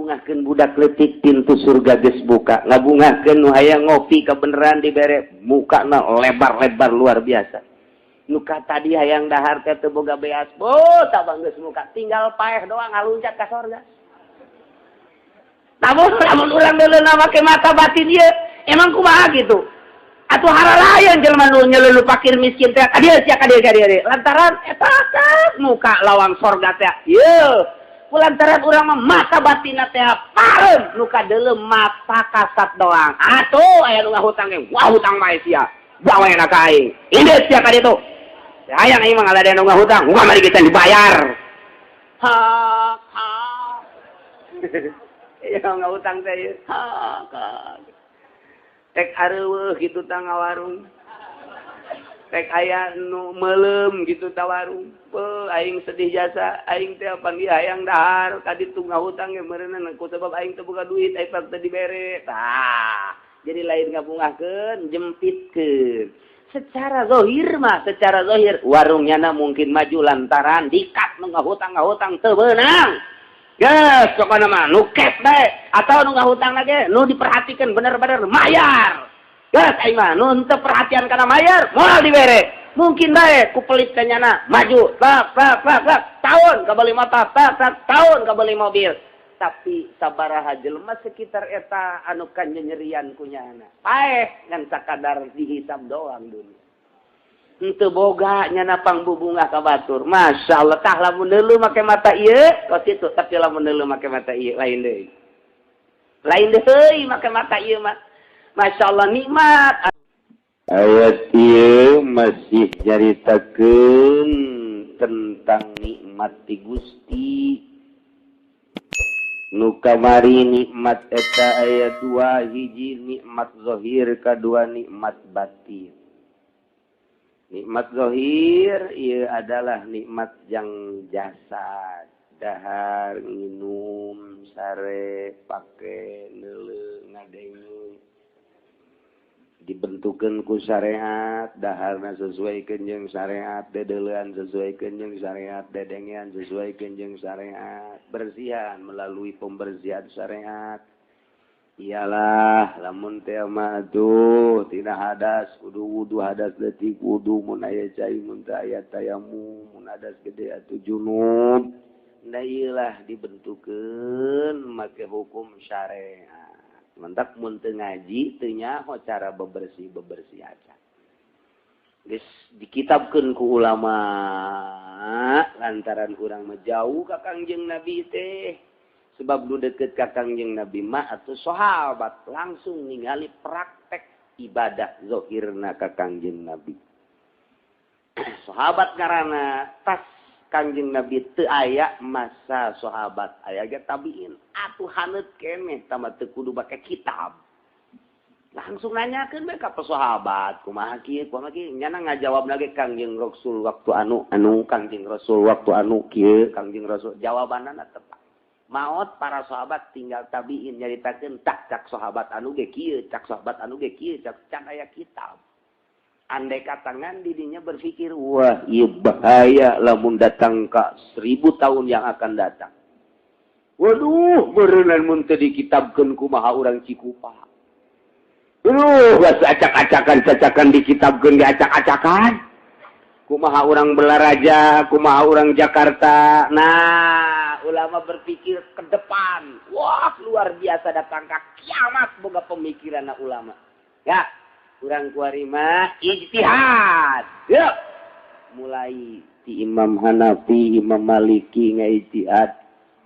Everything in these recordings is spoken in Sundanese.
Ngabungahkeun budak leutik, pintu surga geus buka. Ngabungahkeun nu hayang ngopi, kebenaran dibere, mukana lebar-lebar luar biasa. Nu tadi hayang dahar teh teu boga beas, oh, tabang geus muka, tinggal paeh doang ngaluncat ka sorga. Namun lamun urang deuleu make mata batin ieu, emang kumaha gitu? Atuh haralayan jelema nu nyelulu fakir miskin teh, kadieu sia, kadieu, kadieu, lantaran eta kan muka lawang sorga teh. Ieu lantaran urang mah mata batinna teh pareum, nu kadeuleu mata kasat doang. Atuh aya nu ngahutang ge, wah, hutang bae sia, bawa enak ka aing ini sia ka ditu. Hayang aing mah ngalada nu ngahutang, muka mari kita dibayar. Ha ha. Ya ngahutang teh ha ha. Tek areuweuh gitu tah ngawarung. Tek aya nu meuleum gitu ta warung. Pe aing sedih jasa, aing teh panggih hayang dahar ka ditu ngahutang ge meureunna ku sebab aing teu boga duit, aing teu dibere. Tah, jadi lain ngabungahkeun, jempitkeun. Secara zahir mah, secara zahir warungnya na mungkin maju lantaran dikat nu ngahutang, ngahutang teu beunang. Yes, pokoknya mah nu cash bae atau nu ngahutang lagi nu diperhatikan bener-bener mayar. Gas aing mah nu henteu perhatian kana mayar, moal dibere. Mungkin bae ku pelit ka nyana maju, tak tak tak tak, tahun kabeli motor, tak tak, tahun kabeli mobil. Tapi sabaraha jelema sekitar eta anu kanyerian ku nyana? Paeh ngan sakadar dihisab doang dunia. Henteu boga nyana pangbubungah ka batur. Masya Allah, tah lamun deuleu make mata ieu kos kitu, tapi lamun deuleu make mata ieu lain deui. Lain deui make mata ieu mah. Masya Allah, nikmat. Ayat ieu masih nyaritakeun tentang nikmat ti Gusti. Nu kamari nikmat eta aya dua: hiji nikmat zahir, kadua nikmat batin. Nikmat zahir ieu adalah nikmat yang jasad, dahar, nginum, sare, pake, neuleu, ngadenge, dibentukan ku syariat. Daharna sesuai jeung syariat, dedeleuan sesuai jeung syariat, dedengean sesuai jeung syariat, bersihan melalui pembersihan syariat. Iyalah, lamun teh mah tuh tina hadas kudu wudu, hadas leutik wudu mun aya cai, mun teu aya tayamum, mun hadas gede atuh junub. Nah, iyalah dibentukeun make hukum syariat. Mantak mun teu ngaji teu nyaho cara bebersih bebersih aja. Geus dikitabkeun ku ulama lantaran urang mah jauh ka Kangjeng Nabi teh. Sebab nu deket ka Kangjeng Nabi mah atau sahabat, langsung ningali praktek ibadah zahirna ka Kangjeng Nabi. Sahabat karena tas Kangjeng Nabi teu aya, masa sahabat aya ge tabiin atuh haneut keneh, tambah teu kudu make kitab, langsung nanyakeun bae ka sahabat, kumaha kieu, kumaha kieu. Nyana ngajawab lagi, Kangjeng Rasul waktu anu anu, Kangjeng Rasul waktu anu kieu, Kangjeng Rasul jawabanana tepat. Maot para sahabat, tinggal tabiin nyaritakeun, tak cak sahabat anu ge kieu, cak sahabat anu ge kieu, cak can aya kitab. Andai katangan didinya berpikir, wah, iya bahaya lamun datang ke 1000 tahun yang akan datang. Waduh, berenang mun teu dikitabkeun kumaha urang Cikupa? Aduh, geus acak-acakan cacakan, dikitabkeun ge acak-acakan. Kumaha urang Balaraja, kumaha urang Jakarta? Nah, ulama berpikir ke depan. Wah, luar biasa, datang ke kiamat boga pemikiran ulama. Ya, kurang kuarima ijtihad. Yuk. Mulai di Imam Hanafi, Imam Maliki ijtihad,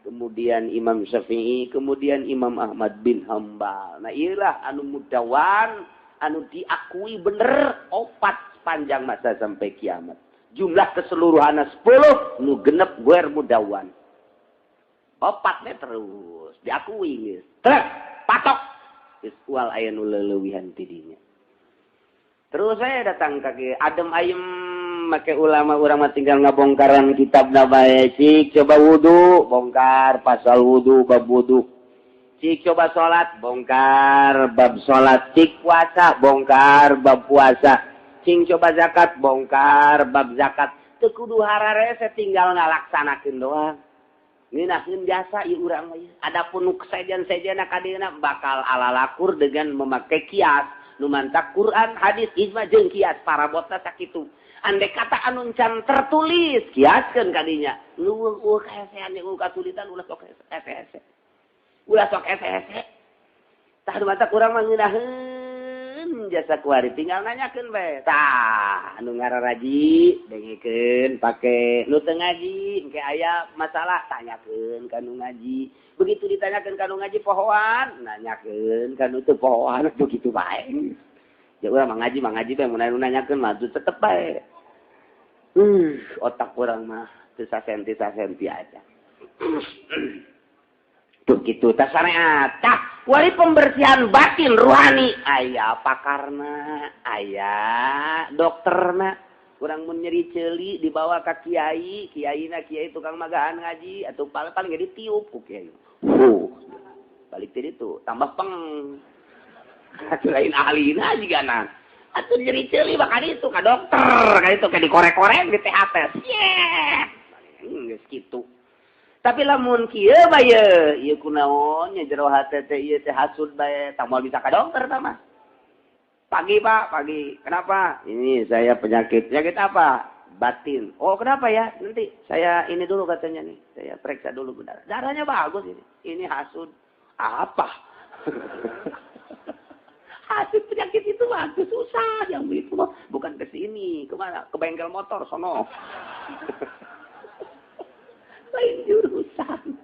kemudian Imam Syafi'i, kemudian Imam Ahmad bin Hambal. Nah, iyalah anu mudawan, anu diakui bener opat sepanjang masa sampai kiamat. Jumlah keseluruhan 10, nu genep gue mudawan. Opatnya terus diakui geus. Trek, patok. Geus ual aya nu leulewihan tidinya. Terus saya datang ke adem ayem make ulama, urang mah tinggal ngabongkaran kitab na bae. Cik coba wudu, bongkar pasal wudu, bab wudu. Cik coba salat, bongkar bab salat. Cik puasa, bongkar bab puasa. Cing coba zakat, bongkar bab zakat. Teu kudu hararese, tinggal ngalaksanakeun doang. Ngeunaheun jasa ieu urang mah. Adapun nu sejen-sejenna ka dieuna bakal alalakur dengan memakai kias. Nu mantak Quran, hadis, ijma jeung kias parabotna sakitu. Andai kata anu can tertulis kiaskeun ka dinya. Nu eueuh kahesean eueuh kasulitan ulah sok hese-hese. Ulah sok hese-hese. Tah nu mantak urang mah ngeunaheun jasa kuari tinggal nanyakeun bae. Tah anu ngararaji dengekeun pake nu teu ngaji engke aya masalah tanyakeun ka nu ngaji. Begitu ditanyakeun ka nu ngaji pohoan, nanyakeun ka nu teu pohoan begitu bae. Ya urang mah ngaji bae mun anu nanyakeun mah tetep bae. Otak urang mah teu sasenti-sasenti aja. Tuh kitu tah syariat. Tah wali pembersihan batin ruhani aya pakarna, aya dokterna. Urang mun nyeri ceuli dibawa ka kiai, kiaina kiai tukang magahan ngaji atuh paling ge ditiup ku kiai. Balik ti ditu tambah peng. Atuh lain ahlina jigana. Atuh nyeri ceuli bakal itu ka dokter, ka itu ka dikorek-korek di THT. Siep. Geus kitu. Tapi lamun kieu bae ieu kunaon nya jero hate teh ieu teh hasud bae tah moal bisa ka dokter tah mah. Pagi Pak, pagi. Kenapa? Ini saya penyakit. Penyakit apa? Batin. Oh, kenapa ya? Nanti saya ini dulu katanya nih. Saya periksa dulu benar. Darahnya bagus ini. Ini hasud. Apa? Hasud penyakit itu bagus susah yang itu mah bukan ke sini, kemana? Ke bengkel motor sono. Lain jurusan.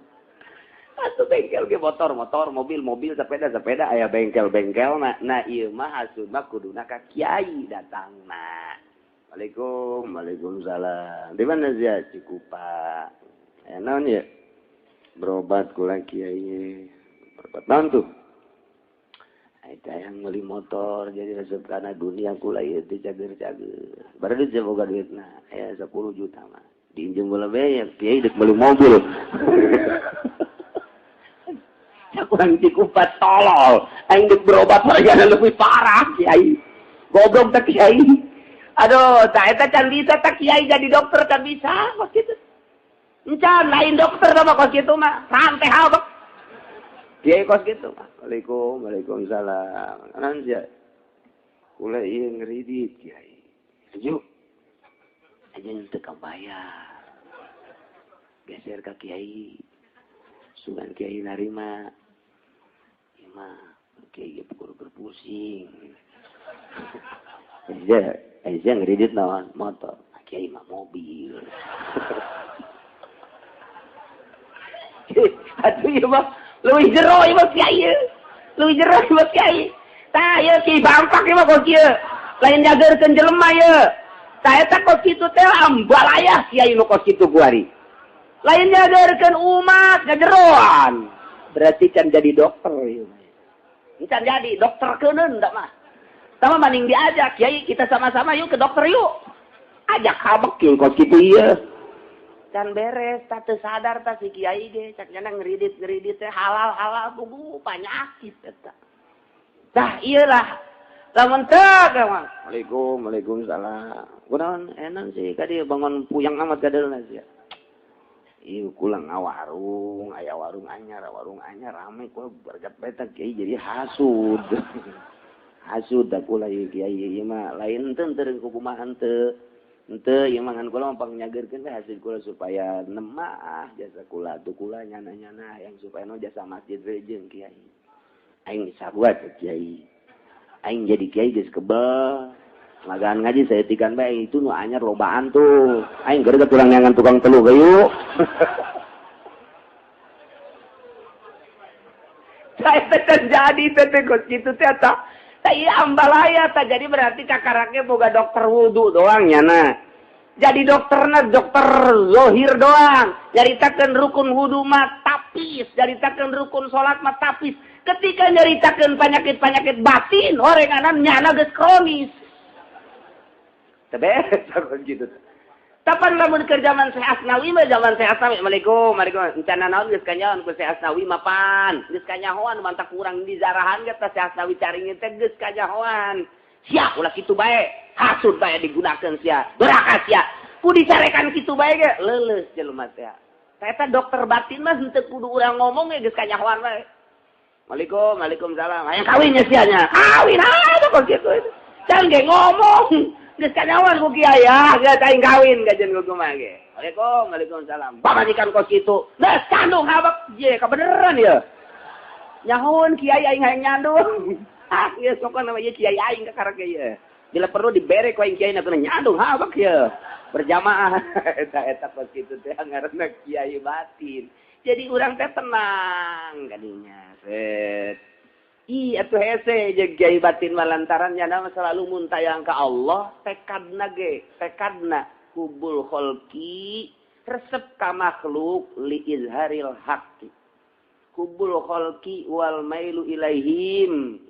Atuh bengkel ge motor, motor, mobil, mobil, sepeda, sepeda aya bengkel-bengkel nah, nah ieu mah hasud mah kuduna ka kiai datangna. Waalaikum, waalaikumsalam. Di mana sia Cikupa? Aya naon ya? Berobat kula kiai. Berobat naon tuh? Eta yang meuli motor jadi resep kana dunia kula ieu teh cager-cager. Baru duit boga duitna aya 10 juta mah. Diinjem bola bayar, kiai dek beli mobil. Kurang Cikupa tolol, aing dek berobat hargana lebih parah kiai. Goblok teh kiai. Aduh, tah eta can bisa tah kiai jadi dokter can bisa kos kitu. Encan lain dokter mah kos kitu mah, rantai habek. Kiai kos kitu mah. Waalaikum, waalaikumsalam. Naon sia? Kula ieu ngeridit kiai. Sejuk. Aja teu kabayar. Geser ka kiai. Sugan kiai narima. Ieu mah kiai ge pukul berpusing. Aja ngeridit naon motor. Kiai mah mobil. Atuh ieu mah leuwih jero ieu mah kiai. Leuwih jero ieu mah kiai. Tah ieu kiai bangpak ieu mah kos kieu. Lain jageurkeun jelema ieu. Tah eta kos kitu teh ambalayah kiai nu kos kitu kuari. Lain nyadarkan umat ngajeroan. Berarti can jadi dokter ieu mah. Can jadi dokter keuneun da mah. Sama maning diajak kiai kita sama-sama yuk ke dokter yuk. Ajak habek kieu kos kitu ieu. Can beres tah teu sadar tah si kiai ge cak nyana ngeridit-ngeridit teh halal-halal kubu penyakit eta. Tah ieu lah. Lamun teu mah. Waalaikum, waalaikumsalam. Kunaon enak sih ka dieu bangun puyang amat kadeulna sia. Ieu kula ngawarung, aya warung anyar rame kula berjap eta kiai jadi hasud. Hasud da kula ieu kiai ieu mah lain teu teu kumaha henteu. Henteu ieu mah ngan kula mah pangnyageurkeun we hasil kula supaya nemah jasa kula tuh kula nyana-nyana yang supaya no jasa masjid rejeung kiai. Aing sarua teh kiai. Aing jadi kiai geus kebel. Magaan ngaji saya tikan bae itu nu anyar lobaan tuh. Aing geureuh tukang neangan tukang telu gayuk. Saya teh terjadi teh kos kitu teh tah. Tah ieu ambalaya tah jadi berarti kakaraknya boga dokter wudu doang nyana. Jadi dokterna dokter zohir doang. Nyaritakeun rukun wudu mah tapis, nyaritakeun rukun salat mah tapis. Ketika nyaritakeun penyakit-penyakit batin, orenganan nyana geus kronis. Tebet gitu. Tapan lamun keur zaman Syekh Asnawi mah zaman Syekh Asnawi. Assalamualaikum, waalaikumsalam. Encana naon geus kanyahoan ku Syekh Asnawi mapan. Geus kanyahoan mantak kurang dizarahan ge teh Syekh Asnawi caringin teh geus kanyahoan. Sia ulah kitu bae. Hasud bae digunakeun sia. Doraka sia. Ku dicarekan kitu bae ge leuleus jelema teh. Eta dokter batin mah henteu kudu urang ngomong ge geus kanyahoan wae. Waalaikum, waalaikumsalam. Hayang kawin nya sia nya. Kawin atuh kok kitu. Can ge ngomong. Geus kanyahoan ku kiai ya, geus aing kawin gajeun ku kumaha ge. Waalaikum, waalaikumsalam. Pamajikan kos kitu. Geus kandung habak ye kabeneran ye. Nyahoan kiai aing hayang nyandung. Ah, geus pokona mah ieu kiai aing ka karek ye. Bila perlu dibere ku aing kiai na nyandung habak ye. Berjamaah eta eta kos kitu teh ngaranna kiai batin. Jadi urang teh tenang kadinya. Set. Ih atuh hese jeung kiai batin mah lantaran nya mah selalu muntayang ka Allah, tekadna ge, tekadna hubul kholqi resep ka makhluk li izharil haqqi. Hubul kholqi wal mailu ilaihim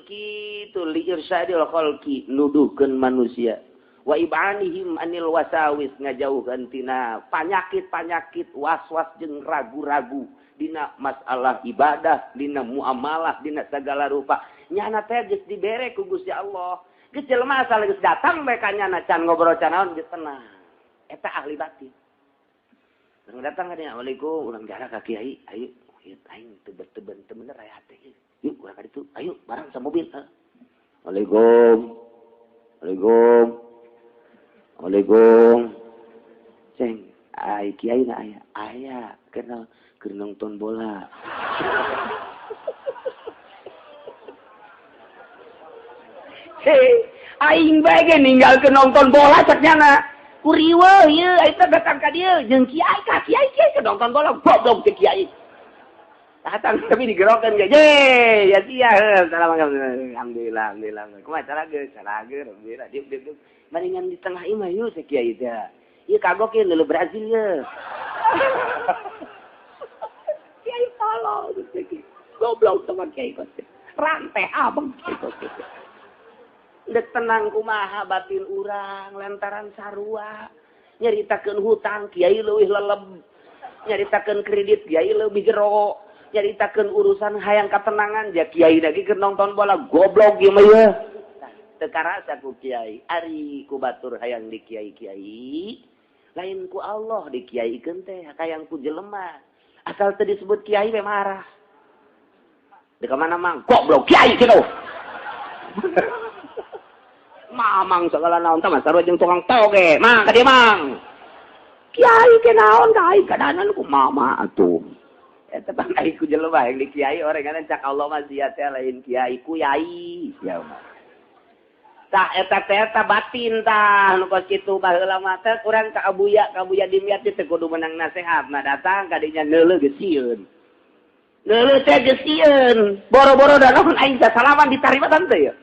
kitu li irsyadil kholqi nuduhkeun manusia. Wa ibanihim anil wasawis ngajauhkeun tina panyakit-panyakit was-was jeung ragu-ragu dina masalah ibadah, dina muamalah, dina segala rupa. Nyana teh geus dibere ku Gusti Allah. Geus jelema asal geus datang bae ka nyana can ngobrol can naon geus tenang. Eta ahli batin. Urang datang ka dinya, "Assalamualaikum, urang jarak ka kiai, ayo ieu aing teu teu bener aya hate ieu. Yuk urang ka ditu, ayo bareng sa mobil." Assalamualaikum. Assalamualaikum. Assalamualaikum. Ceng, ai kiai na aya. Aya, kenal keur nonton bola. Hei, aing bae ge ninggalkeun nonton bola cek nyana. Ku riweuh ieu eta datang ka dieu jeung kiai ka kiai kiai keur nonton bola goblok teh kiai. Datang tapi digerokeun ge. Ye, ya sia heuh, alhamdulillah, alhamdulillah. Kumaha cara geus, alhamdulillah. Diuk diuk diuk. Maringan di tengah imah yuk cek kiai teh. Ieu kagok ieu leuleuh Brazil ye. Kiai tolong cek. Goblok teman kiai kos. Rantai abang kiai kos. Dek tenang kumaha batin urang lantaran sarua. Nyaritakeun hutang kiai leuwih leleb. Nyaritakeun kredit kiai leuwih jero. Nyaritakeun urusan hayang katenangan ja kiai lagi keur nonton bola goblok ieu mah ye. Teu karasa ku kiai, ari ku batur hayang di kiai-kiai, lain ku Allah di kiaikeun teh hayang ku jelema. Asal teu disebut kiai we marah. Di ka mana mang? Goblok kiai kitu. Mamang segala naon tah sarua jeung tukang toge. Mang ka dieu mang. Kiai ke naon ka aing kadanan ku mama atuh. Eta tah aing ku jelema yang di kiai orengan cak Allah mah sia teh lain kiai ku yai sia mah. Tah eta teh eta batin tah nu kos kitu baheula mah teh urang ka Abuya Dimyati teh kudu menang nasehat. Nah datang ka dinya neuleuh geus sieun. Neuleuh teh geus sieun. Boro-boro da naon aing salaman ditarima tante ya.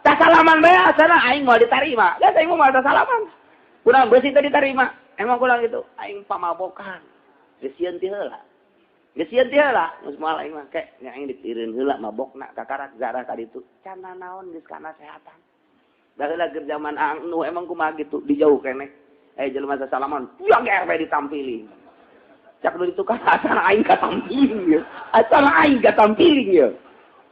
Tah salaman bae asana aing moal ditarima. Geus aing moal salaman. Kurang beusi teh ditarima. Emang kurang itu aing pamabokan. Geus sieun ti heula. Geus sieun ti heula, geus moal aing mah ke nya aing ditireun heula mabokna kakarak zarah ka ditu. Can naon geus kana sehatan. Baheula keur zaman anu emang kumaha gitu dijauh keneh. Jelema sasalaman, yang RW ditampiling. Cak nu ditukar asal aing katampiling ye. Asal aing katampiling ye.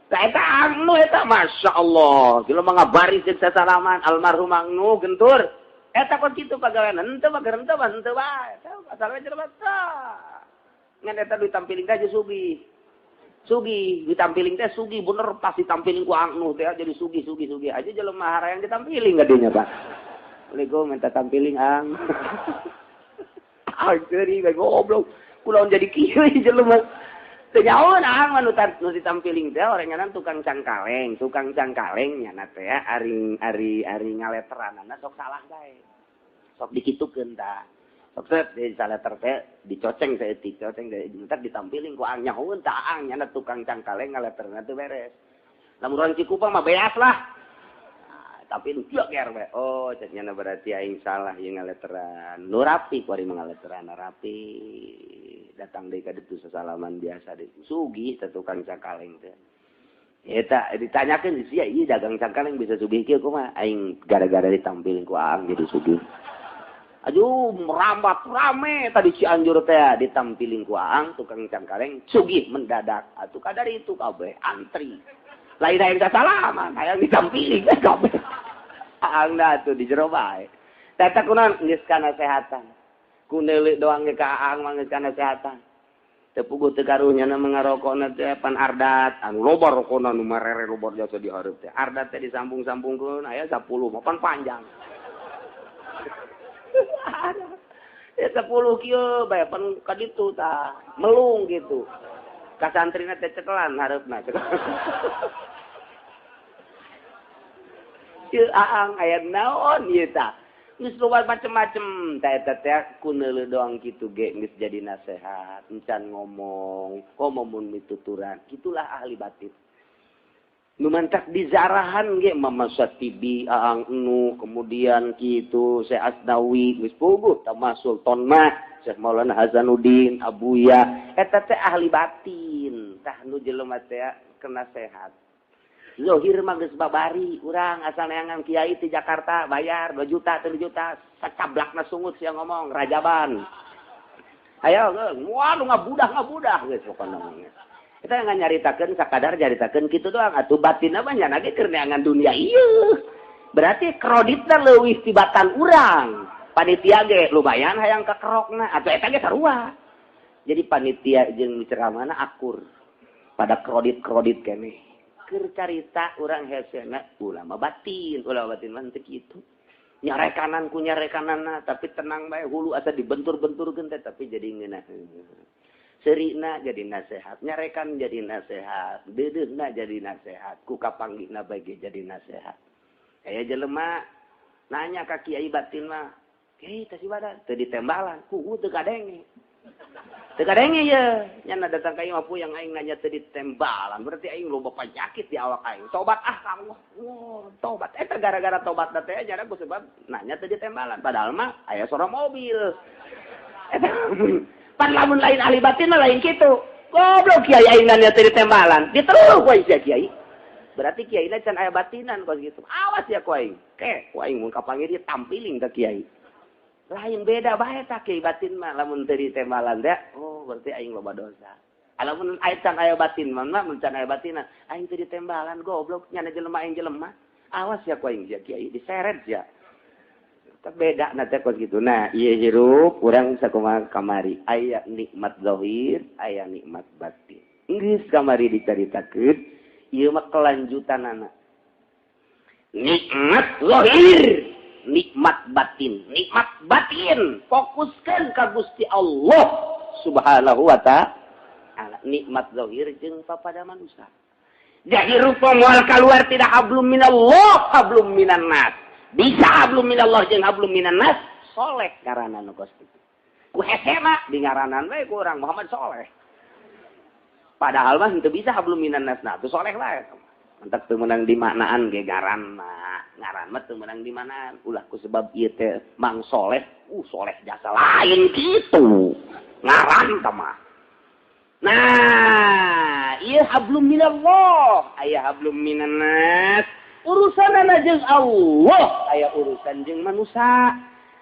Tah eta anu eta masyaallah. Jelema ngabaris jeung sasalaman almarhum anu gentur. Eta kos kitu pagawean henteu mah henteu mah henteu bae. Eta asal we jelema tah. Ngan eta ditampiling teh sugih. Sugih ditampiling teh sugih bener pas ditampiling ku anu teh jadi sugih sugih sugih aja jelema harayang ditampiling gadinya Pak. Assalamualaikum minta tampiling ang. Ageuri bae goblok. Kulaon jadi kieu jelema. Teu nyahoeun ang mah nu ditampiling teh orenganan tukang cangkaleng nyana teh ari ari ari ngaleteranana sok salah bae. Sok dikitukeun tah. Sok set di saleter teh dicoceng saeutik, coceng entar ditampiling ku ang nyahoeun tah ang nyana tukang cangkaleng ngaleterna teu beres. Lamun urang Cikupang mah beas lah. Nah, tapi nu ger we. Oh, cek nyana berarti aing salah ieu ngaleteran. Nu rapi ku ari ngaleteran rapi. Datang deui ka ditu sasalaman biasa deui. Sugih teh tukang cangkaleng teh. Eta ditanyakeun sia ieu dagang cangkaleng bisa sugih kieu kumaha? Aing gara-gara ditampiling ku aang jadi sugih. Aduh, merambat rame tadi Cianjur teh ditampiling ku aang tukang cangkaleng sugih mendadak. Atuh kadar itu kabeh antri. Lain hayang salaman, hayang ditampiling kabeh. Aang da atuh di jero bae. Tah kunaon geus kana sehatan. Ku neuleuh doang ge ka Aang mah geus kanasehatan. Teu puguh teu karunya na ngarokona teh pan ardat anu loba rokona nu marere loba jasa di hareup teh. Ardat teh disambung-sambungkeun aya 10 mah pan panjang. Ya 10 kieu bae pan ka ditu tah melung gitu. Ka santrina teh cekelan hareupna. Ieu Aang aya naon ieu tah. Geus loba macem-macem tah eta teh ku neuleuh doang kitu ge geus jadi nasehat, encan ngomong, komo mun mituturan. Kitulah ahli batin. Nu mantak dizarahan ge Mama Satibi, Aang Enu, kemudian kitu Syekh Asnawi geus puguh tama Sultan mah, Syekh Maulana Hasanuddin, Abuya, eta teh ahli batin. Tah nu jelema teh kena sehat. Zohir mah geus babari urang asal neangan kiai ti Jakarta bayar 2 juta 3 juta sacablakna sungut sia ngomong rajaban. Ayo geus waduh ngabudah geus pokona mah. Kita nggak nyaritakeun sakadar nyaritakeun kitu doang atuh batinna mah nya ge keur neangan dunia ieu. Berarti kreditna leuwih tibatan urang. Panitia ge lumayan hayang kakerokna atuh eta ge sarua. Jadi panitia jeung ceramahna akur pada kredit-kredit keneh. Keur carita urang hesena ulama batin mah teu kitu. Nyarekanan ku nyarekananna tapi tenang bae hulu asa dibentur-benturkeun teh tapi jadi ngeunah. Serina jadi nasehat, nyarekan jadi nasehat, deudeuhna jadi nasehat, ku kapanggihna bae ge jadi nasehat. Aya jelema nanya ka kiai batin mah, "Kiai teh si badan teu ditembalan, ku teu kadenge." Teu kadenge ye, nya datang ka ieu mah puyang aing nanya teu ditembalan, berarti aing loba penyakit di awak aing. Tobat ah ka Allah. Wah, tobat eta gara-gara tobat teh nya ku sebab nanya teu ditembalan, padahal mah aya sora mobil. Eta pan lamun lain ahli batin mah lain kitu. Goblok kiai aing nanya teu ditembalan, diteluh ku aing sia kiai. Berarti kiai na can aya batinan kos kitu. Awas ya ku aing. Ke, ku aing mun kapanggih dia tampiling ka kiai. Lain beda bae tah kiai batin mah lamun teu ditembalan teh, oh berarti aing loba dosa. Lamun aya can aya batin mah, mun can aya batinan, aing teu ditembalan goblok nya jelema aing jelema. Awas ya ku aing sia kiai diseret sia. Beda na teh kos kitu. Nah, ieu hirup urang sakumaha kamari aya nikmat zahir, aya nikmat batin. Geus kamari dicaritakeun, ieu mah kelanjutanana. Nikmat zahir, nikmat batin. Nikmat batin fokuskeun ka Gusti Allah Subhanahu wa ta'ala. Nikmat zahir jeung papada manusia. Jahirup moal kaluar tidak hablum minallah, hablum minan nas. Bisa hablum minallah jeung hablum minan nas, soleh ngaranna nu kos kitu. Ku hesena di ngaranan we ku urang Muhammad Soleh. Padahal mah henteu bisa hablum minan nas, nah teu soleh wae. Mantak teu meunang dimaknaan ge ngaran mah. Ngaran mah teu meunang dimaknaan. Ulah ku sebab ieu teh Mang Soleh, soleh jasa lain kitu. Ngaran tah mah. Nah, ieu hablum minallah, aya hablum minan nas. Urusanana jeung Allah, aya urusan jeung manusia.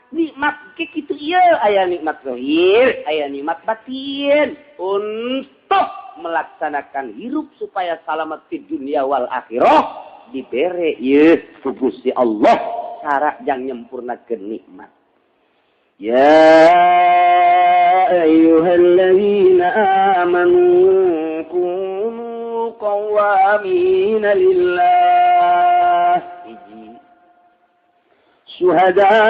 Nikmat ke kitu ieu, aya nikmat zahir, aya nikmat batin. Untuk melaksanakan hirup supaya selamat di dunia wal akhirah dibere ieu ku Gusti Allah cara jang nyempurnakeun nikmat. Ya ayyuhalladzina amanu kunu qawwamina lillah syuhada'a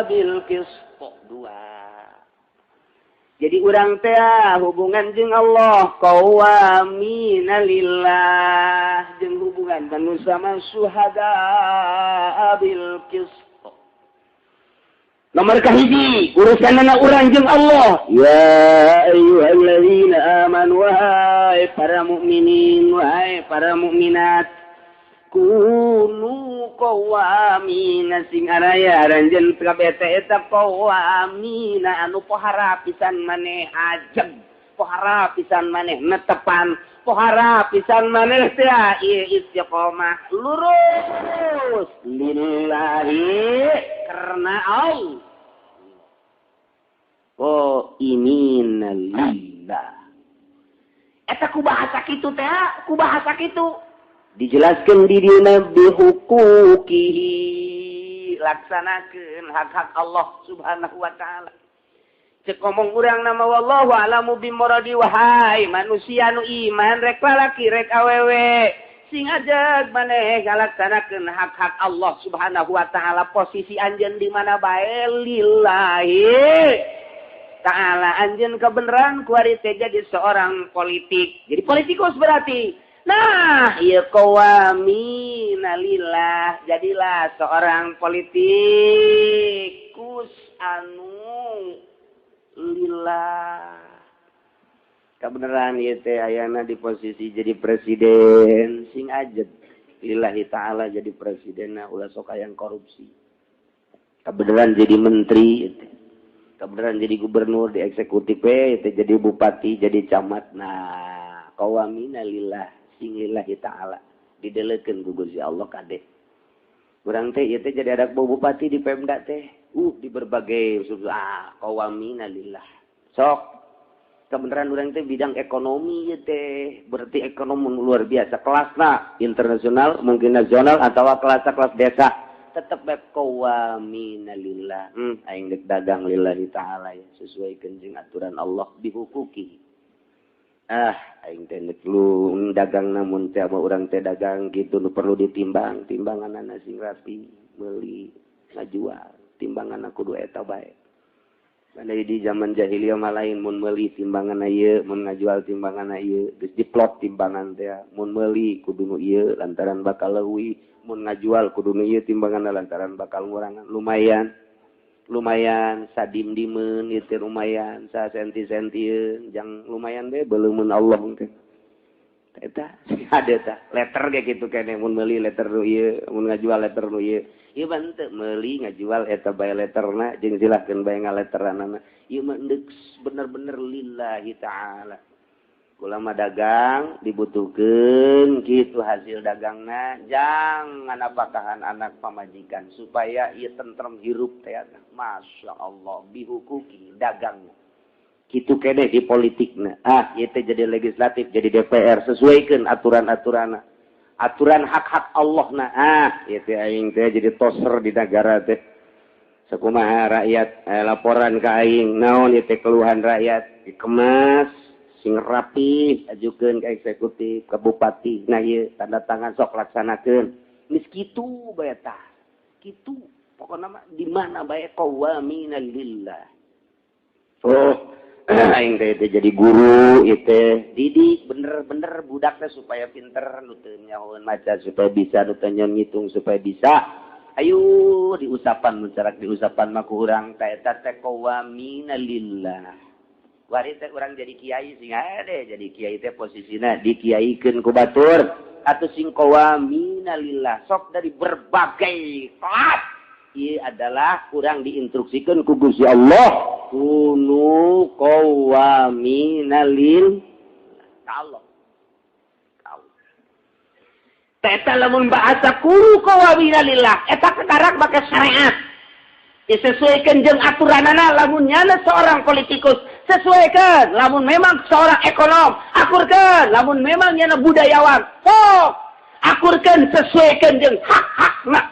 bil qist. Dua. Jadi urang teh hubungan jeung Allah qawwamina lillah jeung hubungan manusia mah syuhada'a bil qist. Nomor kahiji urusanana urang jeung Allah. Ya ayyuhalladzina amanu wahai para mukminin wahai para mukminat kunu qawwamina sing araya aranjeun kabeh teh eta qawwamina anu pohara pisan maneh ajeg, pohara pisan maneh netepan, pohara pisan maneh teh ieu istiqomah lurus lillahi karena Allah. Qaimin lillah. Eta ku bahasa kitu teh, ku bahasa kitu dijelaskan di dina bihuquqihi deui laksanakeun hak-hak Allah Subhanahu wa taala. Cek ngomong urang nama wallahu a'lamu bimuradi, wahai manusia nu iman rek lalaki rek awewe sing ajeg maneh ngalaksanakeun hak-hak Allah Subhanahu wa taala, posisi anjeun di mana bae lillahi ta'ala. Anjeun kebenaran kuari teh jadi seorang politik, jadi politikus berarti. Nah, ieu qawamina lillah, jadilah seorang politikus anu lillah. Kebenaran ieu teh ayana di posisi jadi presiden, sing ajeg lillahi ta'ala jadi presiden, nah ulah sok hayang korupsi. Kebenaran jadi menteri ieu teh. Kebenaran jadi gubernur di eksekutif we teh, jadi bupati, jadi camat. Nah, qawamina lillah, sing lillahi ta'ala didelekeun ku Gusti Allah kade. Urang teh ieu teh jadi ada bupati di Pemda teh, di berbagai qawamina lillah. Sok kebenaran urang teh bidang ekonomi ieu teh, berarti ekonomi luar biasa kelasna internasional, mungkin nasional atau kelas-kelas desa. Tetep bae qawamina lillah. Aing dek dagang lillahi ta'ala ya, sesuai jeung aturan Allah dihukuki. Aing teh dek lu dagang namun teh urang teh dagang gitu nu perlu ditimbang, timbanganana sing rapi, meuli ngajual, timbanganna kudu eta bae. Pandai di zaman jahiliyah mah lain, mun meuli timbanganna ieu, mun ngajual timbanganna ieu, geus diplot timbangan teh, mun meuli kudu nu ieu lantaran bakal leuwih, mun ngajual kudu nu ieu timbanganna lantaran bakal ngurangan. Lumayan, lumayan sadim-dimeun ieu teh lumayan, sasenti-sentieun, jang lumayan bae beuleumeun Allah teh. Eta ada tah letter ge kitu keneh, mun meuli letter nu ieu, mun ngajual letter nu ieu. Ieu mah henteu meuli ngajual eta bae letterna jeung silahkeun bae ngaletteranana. Ieu mah endek bener-bener lillahi ta'ala. Kula mah dagang dibutuhkeun kitu hasil dagangna jangan apakahan anak pamajikan supaya ieu tentrem hirup teh. Masya Allah bihukuki dagangna. Kitu keneh di politikna. Ieu teh jadi legislatif, jadi DPR, sesuaikeun aturan-aturanna. Aturan hak-hak Allah na. Ieu teh aing teh jadi toser di negara teh. Sakumaha rakyat laporan ka aing, naon ieu teh keluhan rakyat, dikemas sing rapi, ajukeun ka eksekutif, ka bupati. Nah ieu tanda tangan sok laksanakeun. Geus kitu bae tah. Kitu pokona mah di mana bae qawamina lillah. Oh, aing teh jadi guru ieu teh didik bener-bener budak teh supaya pinter, nu teu nyahoeun maca supaya bisa, nu teu ngitung supaya bisa. Ayo diusapan nu carak diusapan mah ku urang teh eta teh qawamina lillah. Wari teh urang jadi kiai sing ade jadi kiai teh posisina dikiaikeun ku batur atuh sing qawamina lillah. Sok dari berbagai kelas ieu adalah kurang diinstruksikeun ku Gusti Allah. Kunu qawamina lil Allah. Eta lamun bahasa kunu qawamina lillah eta kekarak make syariat. Disesuaikan jeung aturanana. Lamun nyana seorang politikus sesuaikan, lamun memang seorang ekonom akurkeun, lamun memang nyana budayawan sok akurkeun, sesuaikan jeung hak-hakna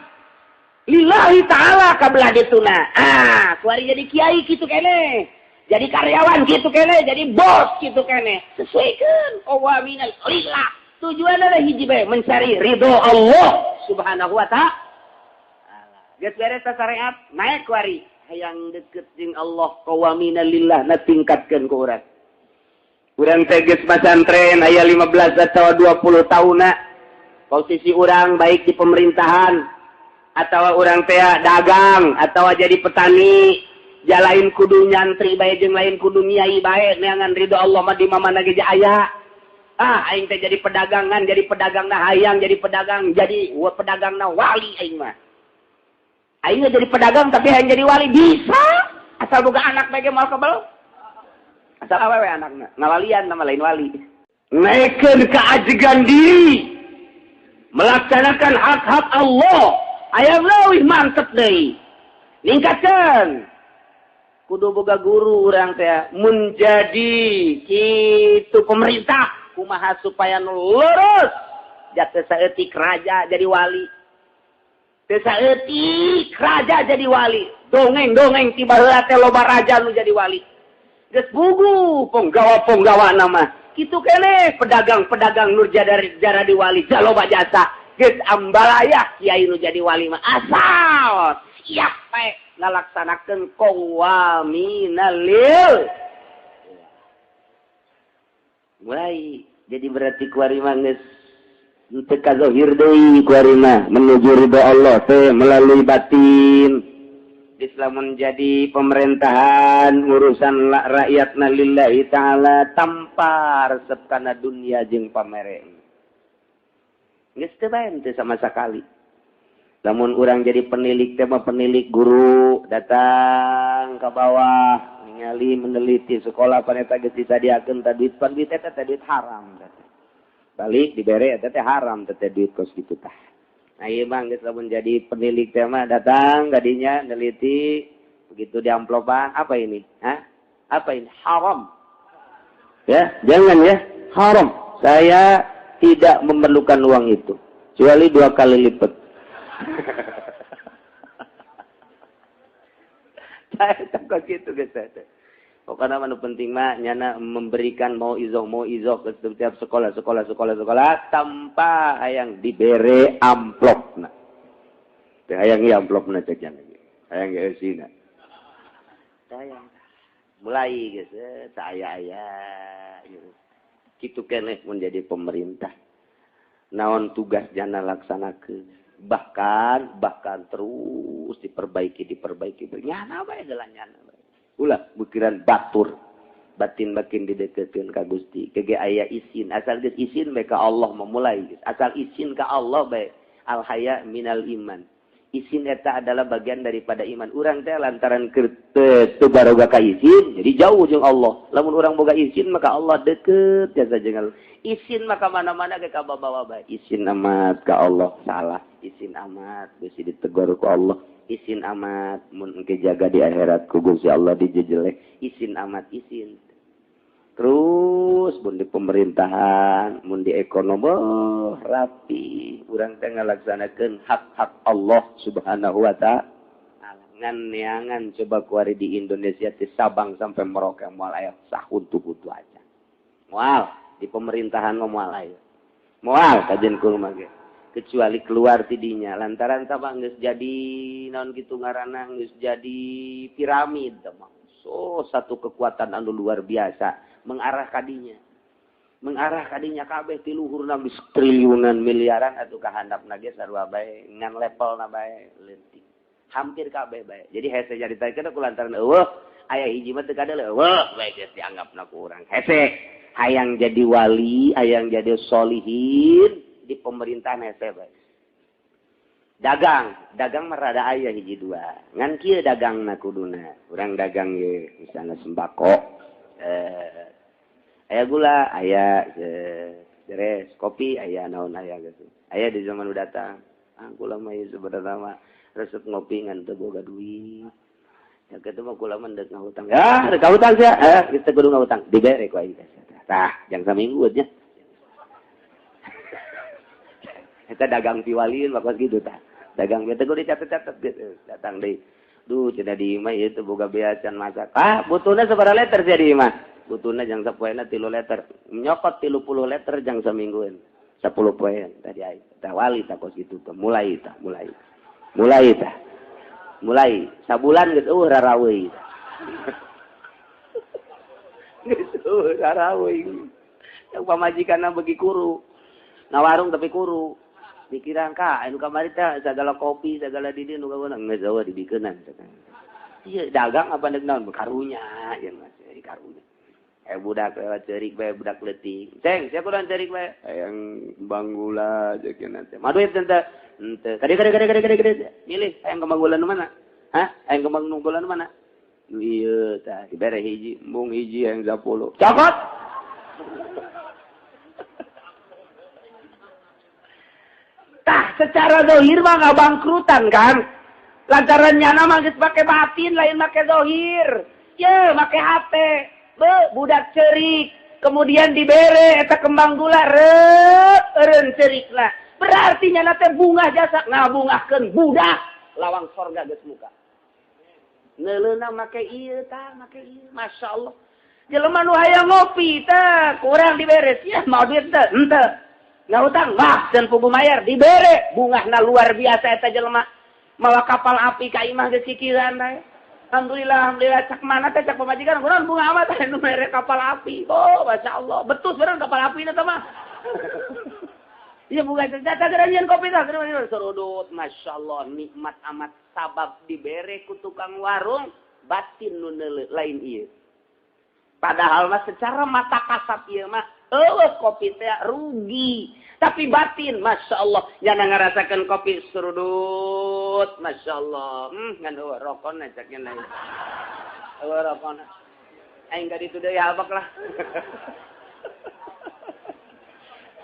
lillahi ta'ala kabelah dituna. Kuari jadi kiai kitu keneh, jadi karyawan kitu keneh, jadi bos kitu keneh, sesuaikan qawamina lillah. Tujuanna hiji bae, mencari ridho Allah Subhanahu wa ta'ala. Geus beres syariat, naik kuari hayang deket jeung Allah qawamina lillah na tingkatkeun ku urang. Urang teh geus pasantren aya 15 atau 20 tahunna. Posisi urang baik di pemerintahan atau urang teh dagang atau jadi petani, jalain kudu nyantri bae jeung lain kudu nyai bae neangan ridho Allah mah di mana ge aya. Aing teh jadi pedagangan, jadi pedagangna hayang jadi pedagang, jadi pedagangna wali aing mah. Aing jadi pedagang tapi hayang jadi wali bisa, asal boga anak bae ge moal kebel. Asal awewe anakna, ngawalian nama lain wali. Naikkeun keajegan diri, melaksanakan hak-hak Allah, hayang leuwih mantep deui. Ningkatkeun. Kudu boga guru urang teh menjadi kitu pemerintah kumaha supaya nu lurus jatuh saeutik raja jadi wali. Teu saeutik raja jadi wali. Dongeng-dongeng ti baheula teh loba raja nu jadi wali. Geus bugu ponggawa-ponggawa nama. Kitu keneh pedagang-pedagang nu jaradi wali jaloba jasa. Geus ambalaya kiai nu jadi wali mah asal siap bae ngalaksanakeun qawwaminalil. Mulai jadi berarti kuari mah geus teu kazohir deui kuari mah menuju ridho Allah teh melalui batin. Islam menjadi pemerintahan urusan rakyatna lillahi ta'ala tanpa resep kana dunia jeung pamere. Geus teu bae teu sama sekali. Lamun urang jadi penilik teh mah penilik guru datang ke bawah ningali meneliti sekolah paneta geus disadiakeun tah duit pan duit eta teh duit haram teh. Balik dibere eta teh haram teh duit kos kitu tah. Nah ieu mah geus lamun jadi penilik teh mah datang kadinya neliti begitu di amplopan apa ini? Hah? Apa ini? Haram. Ya, jangan ya, haram. Saya tidak memerlukan uang itu kecuali 2 kali lipat. Saya takut gitu guys. Pokoknya mah nu penting mah nyana memberikan mau izoh ke setiap sekolah tanpa hayang dibere amplopna. Teu hayang ieu amplopna cek nya. Hayang ge eusina. Hayang. Mulai geus saaya-aya kitu keneh mun jadi pemerintah. Naon tugas jana laksanakeun. Bahkan terus diperbaiki nyana bae geula nyana bae. Ulah bukiran batur batin makin dideketin ka Gusti kege aya isin asal geus isin bae ka Allah memulai geus asal isin ka Allah bae al haya minal iman. Isin eta adalah bagian daripada iman. Urang teh lantaran teu baroga ka isin jadi jauh jeung Allah. Lamun urang boga isin maka Allah deket jasa jeung Allah. Isin maka mana-mana ge ka bawa bae. Isin amat ka Allah salah, isin amat bisi ditegur ku Allah. Isin amat mun engke jaga di akhirat ku Gusti Allah dijejeleh. Isin amat isin. Terus mun di pemerintahan, mun di ekonomi oh, rapi. Urang teh ngalaksanakeun hak-hak Allah Subhanahu wa ta'ala. Ngan neangan coba kuari di Indonesia ti Sabang sampai Merauke moal aya sahuntu-huntu aja. Moal di pemerintahan mah moal aya. Moal kajen kumaha ge. Kecuali keluar tidinya lantaran Sabang geus jadi naon kitu ngaranna geus jadi piramid mah. So satu kekuatan anu luar biasa mengarah kadinya kabeh ti luhurna geus triliunan miliaran atuh ka handapna ge sarua bae ngan levelna bae leutik hampir kabeh bae. Jadi hese nyaritakeun ku lantaran eueuh aya hiji mah teu kadeuleu eueuh bae geus dianggapna ku urang hese hayang jadi wali hayang jadi solihin di pemerintahan hese bae. Dagang mah rada aya hiji dua ngan kieu dagangna kuduna urang dagang ye misalna sembako aya gula aya beres kopi aya naon aya gitu aya di zaman udah datang ah kula mah ieu sebenarna mah resep ngopi ngan teu boga duit ya kitu mah kula mah deuk ngahutang ya deuk ngahutang sia kita kudu ngahutang dibere ku aing teh tah jang saminggu nya eta dagang piwalieun mah kos kitu tah dagang teh kudu dicatet-catet gitu datang deui duh cenah di imah ieu teu boga bea can masak ah butuhna sabaraha liter sia di imah butuhna jang sapoena 3 liter nyokot 30 liter jang saminggueun 10 poe tadi aing tah wali tah kos kitu teh mulai tah mulai tah mulai sabulan geus eueuh raraweui geus eueuh raraweui yang pamajikanna beuki kuru ngawarung tapi kuru pikiran ka anu kamari teh sagala kopi sagala di dieu nu kaweunang geus eueuh dibikeunan ieu dagang apa deuk naon karunya ieu mah karunya budak lewat cerik bae budak leutik ceng sia kudu cerik bae hayang banggula jeung teh mah duit teh henteu kade milih hayang kembang gula nu mana hah hayang kembang nu gula nu mana nu ieu tah dibere hiji embung hiji hayang 10 cokot. Tah secara zahir mah ngabangkrutan kan lantaran nyana mah geus make batin lain make zahir ye make hate be budak cerik kemudian dibere eta kembang gula reup eureun cerikna Berarti nyana teh bungah jasa ngabungahkeun budak lawang sorga geus muka. Neuleuna make ieu tah, make ieu. Masya Allah. Jelema nu hayang ngopi tah, kurang dibere sia mau duit teh, henteu. Ngahutang wah dan pugu mayar dibere, bungahna luar biasa eta jelema. Mawa kapal api ka imah geus kikiran bae. Alhamdulillah, alhamdulillah cak mana teh cak pamajikan kurang bunga amat teh nu mere kapal api. Oh, Masya Allah. Betus bener kapal api na mah. Iya bunga jatah geranyian kopi tah serudut. Masya Allah nikmat amat sabab dibere ku tukang warung batin nu lain ieu. Padahal mah secara mata kasat ieu mah eueuh kopi teh rugi. Tapi batin Masya Allah nyana ngarasakeun kopi serudut. Masya Allah. Ngan eueuh rokona cak nya eueuh rokona. Aing ka ditu deui habak lah.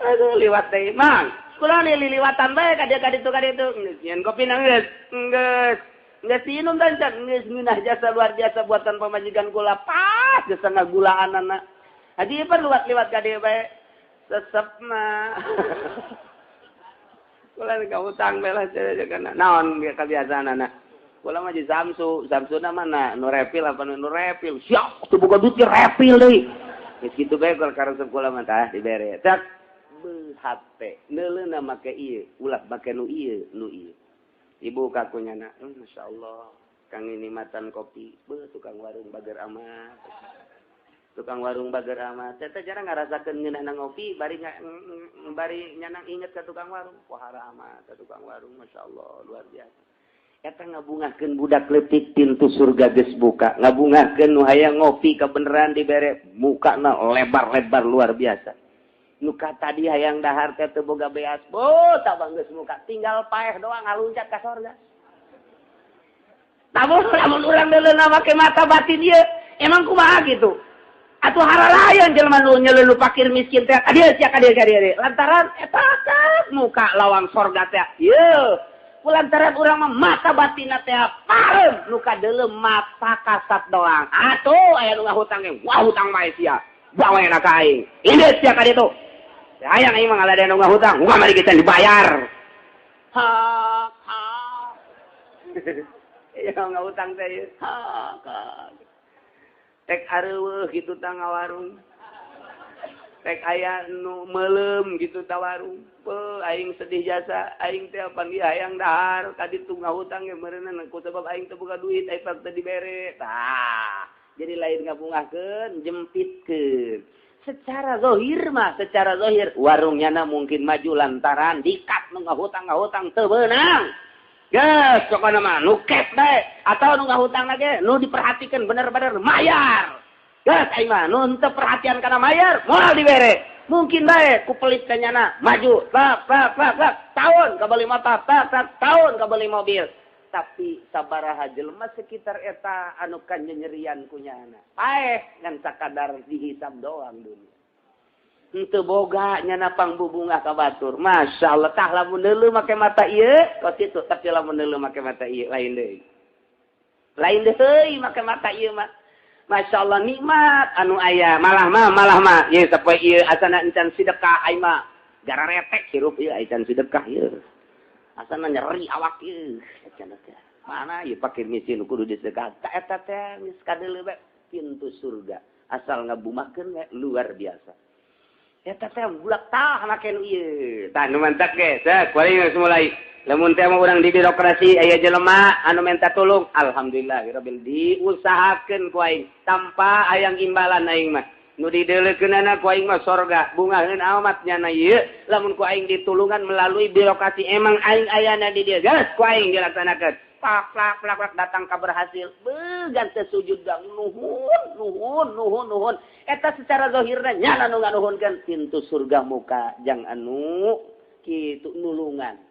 Aduh liwat deui mang. Kula nih liliwatan bae ka dieu ka ditu ka ditu. Geus nyeun kopi na geus. Geus. Geus diinum dan can geus ngeunah jasa luar biasa buatan pamajikan kula pas geus ngagulaanana. Haji ieu liwat-liwat ka dieu bae. Sesepna. Kula ka utang bae lah kana. Naon kabiasaanana. Kula mah di Samsu, Samsuna mana nu repil apa nu repil. Siap teu boga duit repil deui. Geus kitu bae karesep kula mah tah dibere. Cak hate neuleuna make ieu ulah make nu ieu nu ieu. Ibu kakunya na, Masya Allah kang ini matan kopi, beuh tukang warung bager amat. Tukang warung bager amat. Teh jarang ngarasakeun ngeunahna ngopi bari bari nyanang inget ka tukang warung. Pohara amat ka tukang warung, Masya Allah luar biasa. Eta ngabungahkeun budak leutik pintu surga geus buka, ngabungahkeun nu hayang ngopi kabeneran dibere mukana lebar-lebar luar biasa. Nuka tadi hayang dahar teh teu boga beas, bo tabang geus muka, tinggal paeh doang ngaluncat ka sorga. Lamun lamun urang neuleuna make mata batin ieu, emang kumaha kitu? Atuh haralayan jelema nu nyeleuh fakir miskin teh, ka dieu sia ka dieu ka dieu. Lantaran eta muka lawang sorga teh. Ieu, lantaran urang mah mata batinna teh pareum, nu kadeuleu mata kasat doang. Atuh aya nu ngahutang ge, wah hutang bae sia. Bawa enak ka aing. Ini sia ka ditu. Hayang aing mah ngalada nu ngahutang, mari kita dibayar. Ha ha. Ya ngahutang teh ieu. Ha ha. Tek areueuh kitu tah ngawarung. Tek aya nu meuleum kitu ta warung. Beuh aing sedih jasa, aing teh panggih hayang dahar ka ditu ngahutang ge meureunna ku sebab aing teu boga duit, aing teu dibere. Tah, jadi lain ngabungahkeun, jempitkeun. Secara zahir mah, secara zahir warungnya na mungkin maju lantaran dikat nu ngahutang-ngahutang teu beunang. Geus pokona mah nu cash bae atau nu ngahutang lagi nu diperhatikan bener-bener mayar. Geus aing mah nu teu perhatian kana mayar moal dibere. Mungkin bae ku pelit ka nyana maju tak tak tak tak tahun kabeli motor tak tak tahun kabeli mobil. Tapi sabaraha jelema sekitar eta anu kanyerian ku nyana. Paeh ngan sakadar dihisab doang dunia. Henteu boga nyana pangbubungah ka batur. Masya Allah tah lamun deuleu make mata ieu kos kitu, tapi lamun deuleu make mata ieu lain deui. Lain deui make mata ieu mah. Masya Allah nikmat anu aya malah mah ieu sapoe ieu asana encan sedekah aing mah gara retek hirup ieu encan sedekah ieu. Asana nyeri awak ieu cenah teh. Mana ieu pakir miskin kudu disedekah. Ta eta teh geus kadeuleu bae pintu surga. Asal ngabumahkeun we luar biasa. Eta teh bulak tah make nu ieu. Tah nu mantak ge, teh kuari geus mulai. Lamun teh mah urang di birokrasi aya jelema anu minta tulung, alhamdulillah rabbil diusahakeun ku aing tanpa hayang imbalan aing mah. Nu dideuleukeunana ku aing mah sorga, bungaheun amat nyana ieu lamun ku aing ditulungan melalui birokrasi emang aing ayana di dieu geus ku aing dilaksanakeun. Plak plak plak plak datang ka berhasil. Beuh gante sujud gang nuhun nuhun nuhun nuhun. Eta secara zahirna nyana nu nganuhunkeun pintu surga muka jang anu kitu nulungan.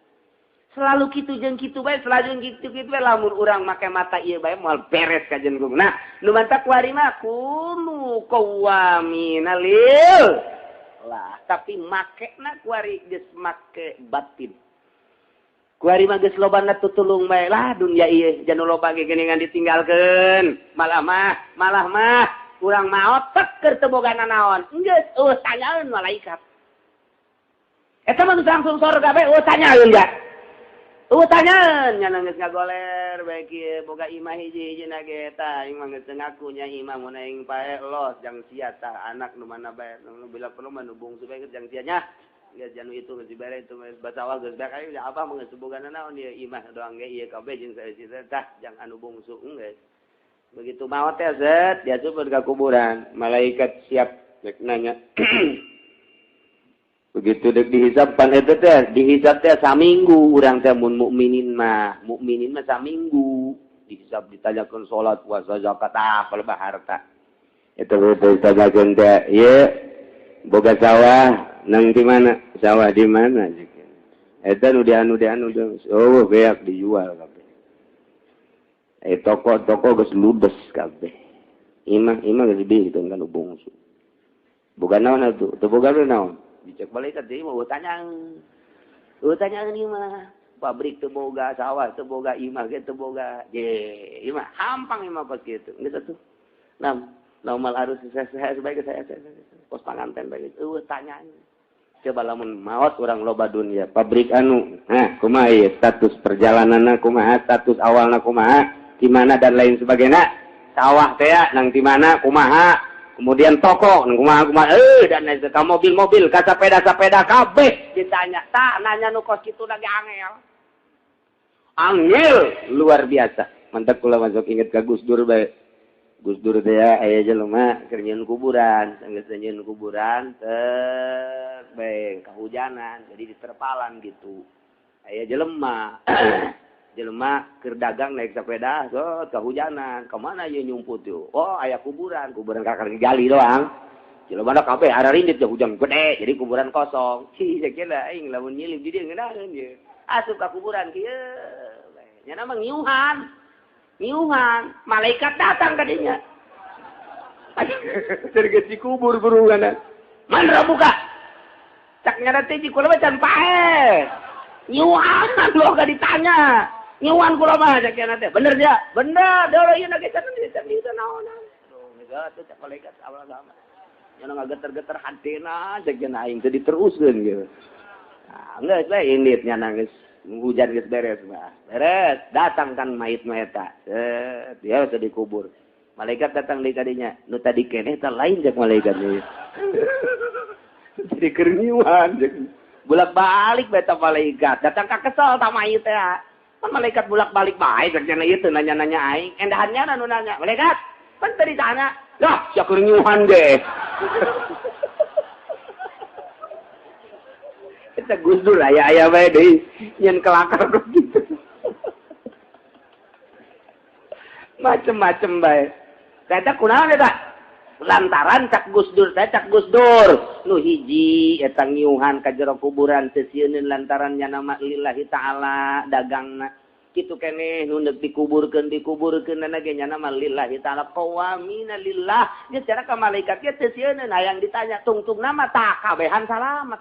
Selalu kitu jeung kitu bae, selalu kitu kitu bae lamun urang make mata ieu bae moal beres ka jenggung. Nah, nu mantak kuari mah kunu qawamina lil. Lah, tapi makena kuari geus make batin. Kuari mah geus lobana tutulung bae lah dunia ieu janu loba ge geuningan ditinggalkeun. Malah mah urang maot tek keur teu boga nanaon. Geus eueuh tanyaeun malaikat. Eta mah langsung sorga bae eueuh tanyaeun ga. Eueuh tanyaeun nya geus ngagoler bae kieu boga imah hiji-hijina ge eta aing mah geus ngaku nya imah mun aing pae los jang sia tah anak nu mana bae nu bila perlu mah nu bungsu bae jang sia nya. Geus janu itu geus dibere itu geus basawah geus bae aing abah mah geus bogana naon ieu imah doang ge ieu kabeh jeung saeusi tah jang anu bungsu geus. Begitu maot teh zet diasup ka kuburan, malaikat siap rek nanya. Begitu dek dihisab pan eta teh, dihisab teh saminggu urang teh mun mukminin mah saminggu dihisab ditanyakeun salat, puasa, zakat, ah palebah harta. Eta teh ditanyakeun teh, ieu boga sawah nang di mana? Sawah di mana? Eta nu dianu oh beak dijual kabeh. Toko-toko geus ludes kabeh. Imah geus dibikeun kan bungsu. Boga naon atuh? Teu boga naon? Dicek malaikat deui mah tanyaan. Eueuh tanyaan ieu mah. Pabrik teu boga, sawah teu boga, imah ge teu boga. Ye, imah hampang imah kos kitu. Geus atuh. Nam, normal harus saya sebagai saya kos panganten bae. Eueuh tanyaan. Coba lamun maot urang loba dunia, pabrik anu, nah kumaha ieu status perjalananna kumaha, status awalna kumaha, di mana dan lain sebagainya. Sawah teh nang di mana kumaha, kemudian toko nang kumaha kumaha, dan lain sebagainya, mobil-mobil, ka sepeda-sepeda kabeh ditanya. Tah nanya nu kos kitu lagi angel. Angel luar biasa. Mantap kula masuk inget ka Gus Dur bae. Gus Dur teh aya jelema keur nyieun kuburan, sanggeus nyieun kuburan teh bae kahujanan, jadi diterpalan gitu. Aya jelema jelema keur dagang naik sepeda, so kahujanan, kemana ieu nyumput yeuh? Oh, aya kuburan, kuburan kakak gali doang. Jelema da kabeh ararindit hujan gede, jadi kuburan kosong. Cih, sakieu aing lamun nyilip di dieu ngeunaheun ieu. Asup ka kuburan kieu. Nya mah ngiuhan. Ngiuhan, malaikat datang ka dinya. Tergeus dikubur burungan. Man buka. Cak nya teh kula mah can paeh. Ngiuhan lo gak ditanya. Ngiuhan kula mah cak nya teh. Bener dia? Bener. Dolo ieu na ge can di naon. Aduh, geus atuh cak malaikat awal sama. Nya ngageter-geter hatena cak nya aing teh diteruskeun gitu. Nah, geus we indit nya geus hujan geus beres mah. Beres, datang kan mayit mah eta. Set, dia teh dikubur. Malaikat datang deui ka dinya. Nu tadi keneh teh lain cak malaikat ieu. Jadi keur ngiuhan cek. Bolak-balik beta malaikat. Datang ka kesel ta mayit teh. Pan malaikat bolak-balik bae cek nya ieu teu nanya-nanya aing. Endahannya nu nanya, "Malaikat, pan tadi tanya." Lah, sia keur ngiuhan ge. Eta Gus Dur aya-aya bae deui nyen kelakar gitu. Macem-macem bae. Eta kunaon eta? Lantaran cak Gus Dur teh cak Gus Dur nu hiji eta ngiuhan ka jero kuburan teu sieuneun lantaran nya nama lillahi ta'ala dagangna. Kitu keneh nu deuk dikuburkeun na ge nya nama lillahi ta'ala qawamina lillah. Nya cara ka malaikat ge teu sieuneun hayang ditanya tungtung nama tah kabehan salamet.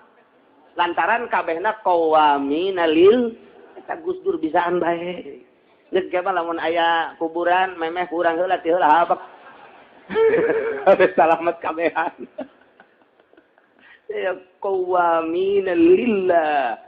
Lantaran kabehna qawamina lil eta Gus Dur bisaan bae. Geus ge mah lamun aya kuburan memeh kurang heula ti heula habek. Salamet kabehan. Ya qawamina lillah.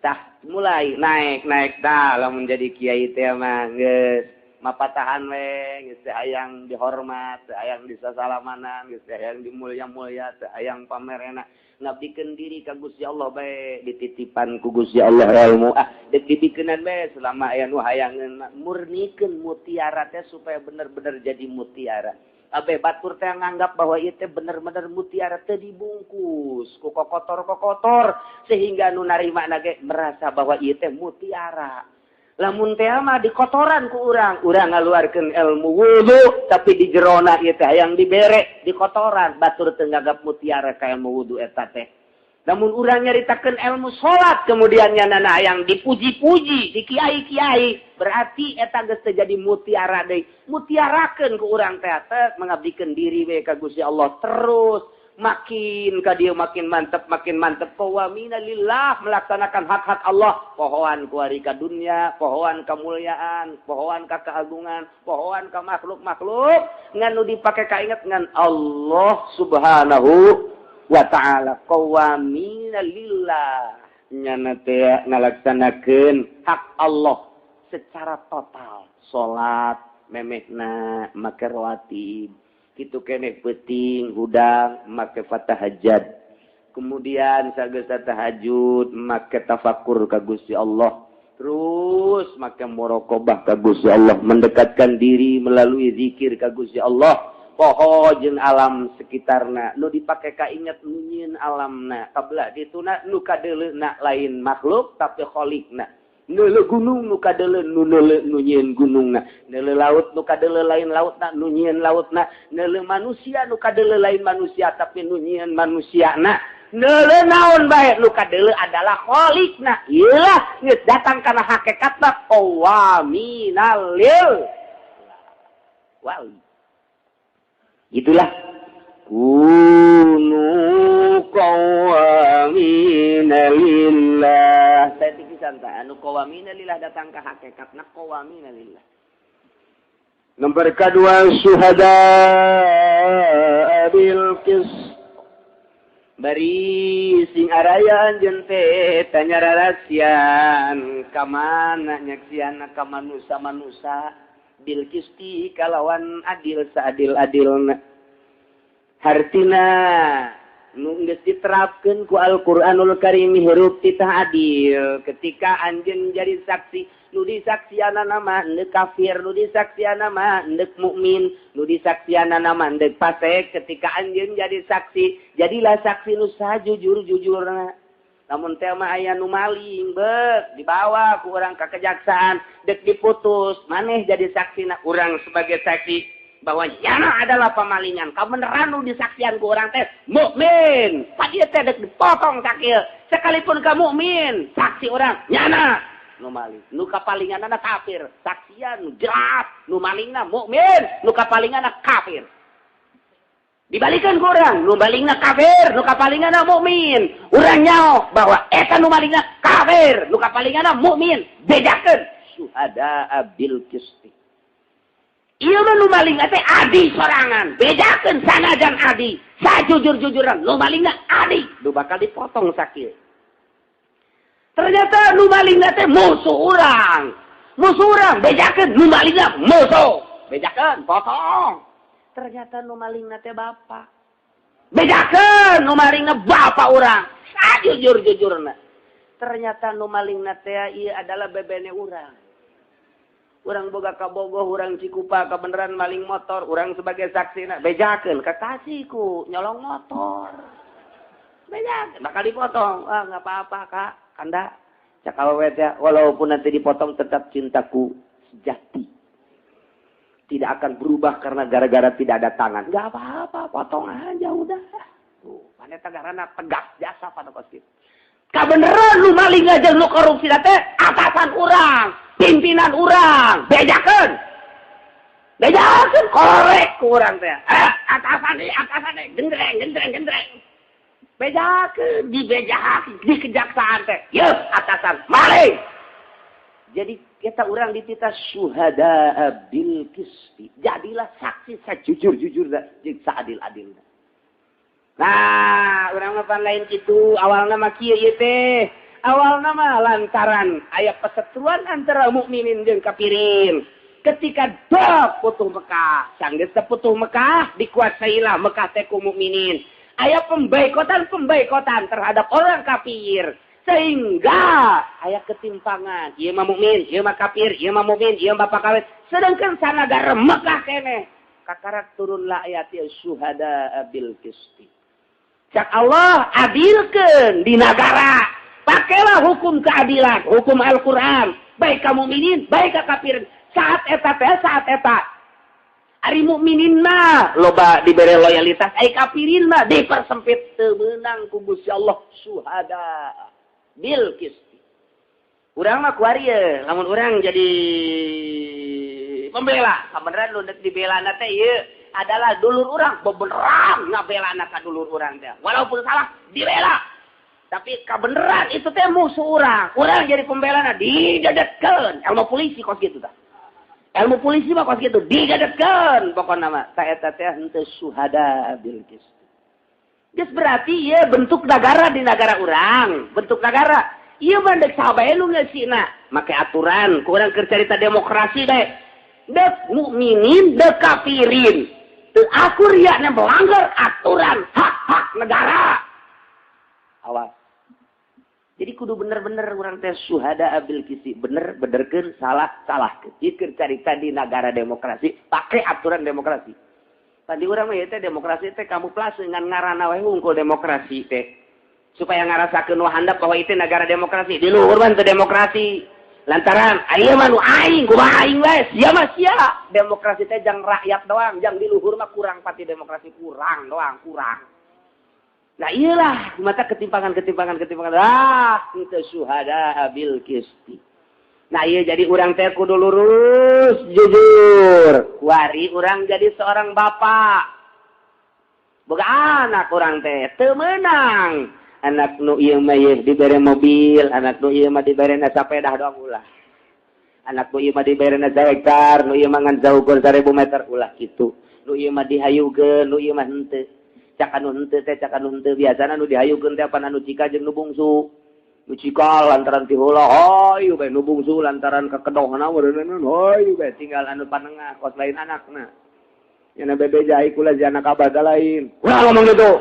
Tah mulai naik-naik tah lamun jadi kiai teh mah geus mapatahan we geus teh hayang dihormat, teh hayang disasalamanan, geus teh hayang dimulya-mulya, teh hayang pamerena. Ngabdikeun diri ka Gusti Allah bae dititipan ku Gusti Allah ilmu ah deuk dibikeunan bae selama aya nu hayangeun murnikeun mutiara teh supaya bener-bener jadi mutiara. Abe batur teh nganggap bahwa ieu teh bener-bener mutiara teh dibungkus ku kokotor-kokotor sehingga nu narima ge merasa bahwa ieu teh mutiara. Lamun teh mah dikotoran ku urang, urang ngaluarkeun ilmu wudu tapi di jerona ieu teh hayang dibere dikotoran, batur teu nganggap mutiara ka ilmu wudu eta teh. Lamun urang nyaritakeun ilmu salat kemudian nyanana hayang dipuji-puji di kiai-kiai, berarti eta geus teu jadi mutiara deui. Mutiarakeun ku urang teh teh mengabdikeun diri we ka Gusti Allah terus. Makin ka dia makin mantep qawamina lillah melaksanakan hak-hak Allah, pohoan kuari ka dunia, pohoan kemuliaan, pohoan ka keagungan, pohoan ka makhluk-makhluk ngan nu dipake kainget ngan Allah Subhanahu wa ta'ala. Qawamina lillah nyana teh ngalaksanakeun hak Allah secara total. Salat memehna make rawatib, kitu keneh peuting hudang make fatahajjad, kemudian sageus tahajud make tafakur ka Gusti Allah, terus make muraqabah ka Gusti Allah, mendekatkan diri melalui zikir ka Gusti Allah. Poho jeung alam sekitarna nu dipake ka inget nu nyieun alamna, kabelah dituna nu kadeuleuna lain makhluk tapi kholikna. Neuleu gunung nu kadeuleu nu neuleu nu nyieun gunungna, neuleu laut nu kadeuleu lain lautna nu nyieun lautna, neuleu manusia nu kadeuleu lain manusia tapi nu nyieun manusiana, neuleu naon bae nu kadeuleu adalah kholikna. Iyalah geus datang kana hakikatna qawaminal lil wali. Itulah kunu qawamina lillah. Saya pisan tah anu qawamina lillah datang ka hakikatna qawamina lillah. Nomor kedua syuhada bil qist. Bari sing araya anjeun teh tanya rarasian ka mana nyaksianna ka manusa-manusa bil qisti kalawan adil saadil-adilna. Hartina nu geus diterapkeun ku Al-Qur'anul Karim hirup titah adil. Ketika anjeun jadi saksi, nu disaksianana mah endek kafir, nu disaksianana mah endek mukmin, nu disaksianana mah endek fasik. Ketika anjeun jadi saksi, jadilah saksi nu sajujur-jujurna. Lamun teh mah aya nu maling beuk dibawa ku urang ka kejaksaan, dek diputus, maneh jadi saksina, urang sebagai saksi bahwa nyana adalah pemalingan. Kabeneran nu disaksian ku urang teh mukmin. Pa ieu teh dek dipotong sakieu. Sekalipun ka mukmin, saksi urang nyana nu maling. Nu kapalinganna kafir, saksian nu jelas nu malingna mukmin, nu kapalinganna kafir. Dibalikan ku urang, nu malingna kafir, nu kapalinganna mukmin. Urang nyaho bahwa eta nu malingna kafir, nu kapalinganna mukmin. Bedakeun syuhada bil qisti. Ieu mah nu malingna teh adi sorangan, bedakeun sanajan adi, sajujur-jujuran nu malingna adi, nu bakal dipotong sakieu. Ternyata nu malingna teh musuh urang. Musuh urang bejakeun nu malingna musuh. Bejakeun potong. Ternyata nu malingna teh bapak. Bejakeun nu malingna bapak urang. Sajujur-jujurna. Ternyata nu malingna teh ieu adalah bebene urang. Urang boga kabogoh, urang Cikupa kebeneran maling motor, urang sebagai saksina bejakeun kekasihku nyolong motor. Bejakeun bakal dipotong. Ah enggak apa-apa, Kak. Kanda cak awewe teh walaupun nanti dipotong tetap cintaku sejati. Tidak akan berubah karena gara-gara tidak ada tangan. Enggak apa-apa, potong aja udah. Tuh, mana tegarana tegas jasa pada kos kitu. Kabeneran lu maling aja lu korupsi teh atasan urang, pimpinan urang, bejakeun. Bejakeun korek ku urang teh. Atasan deui, gendreng gendreng gendreng. Bejakeun dibejakeun di kejaksaan teh. Yeuh, atasan maling. Jadi kita urang dititah syuhada bil qisti. Jadilah saksi sajujur-jujurna jeung saadil-adilna. Nah, urang mah pan lain kitu, awalna mah kieu ieu teh. Awalna mah lantaran aya perseteruan antara mukminin jeung kafirin. Ketika dok putuh Mekah, sanggeus putuh Mekah dikuasailah Mekah teh ku mukminin. Aya pembaikotan-pembaikotan terhadap orang kafir. Sehingga aya ketimpangan, ieu mah mukmin, ieu mah kafir, ieu mah mukmin, ieu mah bapak kawin. Sedangkan sanagara Mekah keneh kakarak turunlah ayat syuhada bil qisti. Cak Allah adilkeun di nagara. Pakailah hukum keadilan, hukum Al-Qur'an, baik ka mukminin, baik ka kafirin. Saat eta teh saat eta. Ari mukminin mah loba dibere loyalitas, ai kafirin mah dipersempit teu meunang ku Gusti Allah syuhada bil qisti. Urang mah kuari ye, lamun urang jadi pembela, kabeneran nu deuk dibelana teh ieu adalah dulur urang, bebenerang ngabelana ka dulur urang teh. Walaupun salah dibela. Tapi kabeneran itu teh musuh urang. Urang jadi pembelana didedetkeun. Ilmu polisi kos kitu tah. Ilmu polisi mah kos kitu didedetkeun pokona mah. Ta eta teh henteu syuhada bil qisti. Geus berarti ieu bentuk negara di negara urang, bentuk negara. Ieu mah deuk saha bae nu ngeusina, make aturan, ku urang keur carita demokrasi bae. Deuk mukminin, deuk kafirin. Teu akur ya melanggar aturan hak-hak negara. Awas. Jadi kudu bener-bener urang teh suhada abil kisi, bener benerkeun, salah salahkeun. Ieu keur carita di negara demokrasi, pake aturan demokrasi. Tadi urang mah ieu teh demokrasi teh kamuflase ngan ngaranna we hungkul demokrasi teh. Supaya ngarasakeun nu handap bahwa itu negara demokrasi. Di luhur mah teu demokrasi. Lantaran aya mah nu aing, kumaha aing we, sia mah sia. Demokrasi teh jang rakyat doang, jang di luhur mah kurang pati demokrasi, kurang doang, kurang. Nah iyalah mata ketimpangan. Ah, itu syuhada bil qisti. Nah iya jadi urang teh kudu lurus, jujur. Kuari urang jadi seorang bapak. Boga anak urang teh teu meunang. Anak nu ieu mah ieu dibere mobil, anak nu ieu mah dibere sapedah doang ulah. Anak nu ieu mah dibere hektar, nu ieu mah ngan saukur 1000 meter ulah kitu. Nu ieu mah dihayukeun, nu ieu mah henteu. Cak anu henteu teh, cak anu henteu biasana nu dihayukeun teh apan anu cika jeung nu bungsu. Nu cika lantaran ti heula hayu bae, nu bungsu lantaran kakedohna meureunna hayu bae, tinggal anu panengah kos lain anakna. Nya bebeja ai kula si anak abah lain. Ulah ngomong gitu.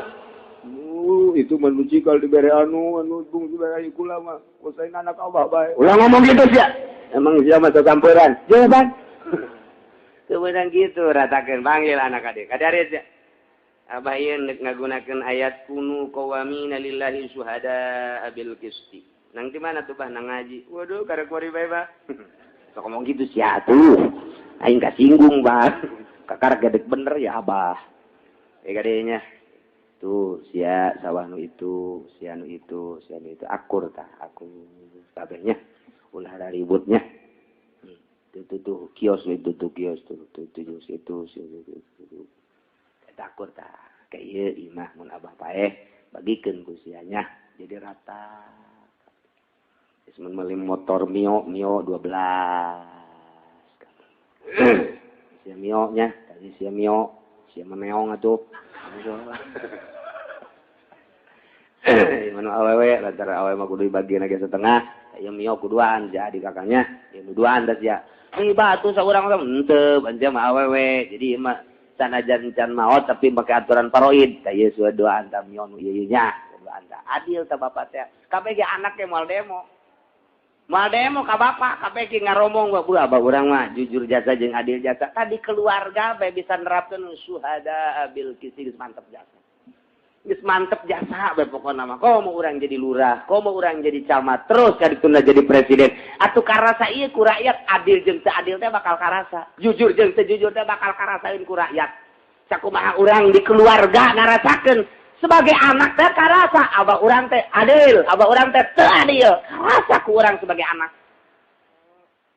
Itu mah nu cikal dibere anu bungsu bae ai kula mah kos lain anak abah bae. Ulah ngomong gitu sia. Emang sia mah sasamperan. Jawaban. Kemudian gitu ratakeun panggil anak adik. Kadari sia. Abah ieu nek ngagunakeun ayat kunu qawamina lillahi syuhada bil qisti. Nang di mana tuh bah nang ngaji? Waduh karek kuari bae bah. Sok ngomong gitu sia tuh. Aing kasinggung bah. Kakar gedek bener ya abah. Eh kadenya. Tuh sia sawah nu itu, sia nu itu, sia nu itu akur tah, akur kabehnya. Ulah ada ributnya. Tuh tuh kios itu tuh kios tuh tuh tuh itu itu. Akur tah kayak ieu imah mun abah paeh bagikeun ku sianya jadi rata. Geus mun meuli motor Mio Mio 12. Sia Mio nya, tadi sia Mio, sia meneong atuh. Mana awewe lantaran awewe mah kudu dibagi lagi setengah, ieu Mio kuduan jadi kakaknya, ieu duaan da sia. Ih batu saurang mah henteu, anjing mah awewe. Jadi mah sanajan can maot tapi pakai aturan paroid ka ieu dua anta mio nu ieu nya dua anta adil ta bapak teh kabeh ge anak ge moal demo ka bapak kabeh ge ngaromong bu abah urang mah jujur jasa jeung adil jasa tadi keluarga bae bisa nerapkeun syuhada bil qisti geus mantep jasa geus mantep jasa bae pokona mah komo urang jadi lurah komo urang jadi camat terus kadituna jadi presiden atuh karasa ieu ku rakyat adil jeung teu adil teh bakal karasa jujur jeung teu jujur teh bakal karasaeun ku rakyat sakumaha urang di keluarga ngarasakeun sebagai anak teh karasa abah urang teh adil abah urang teh teu adil karasa ku urang sebagai anak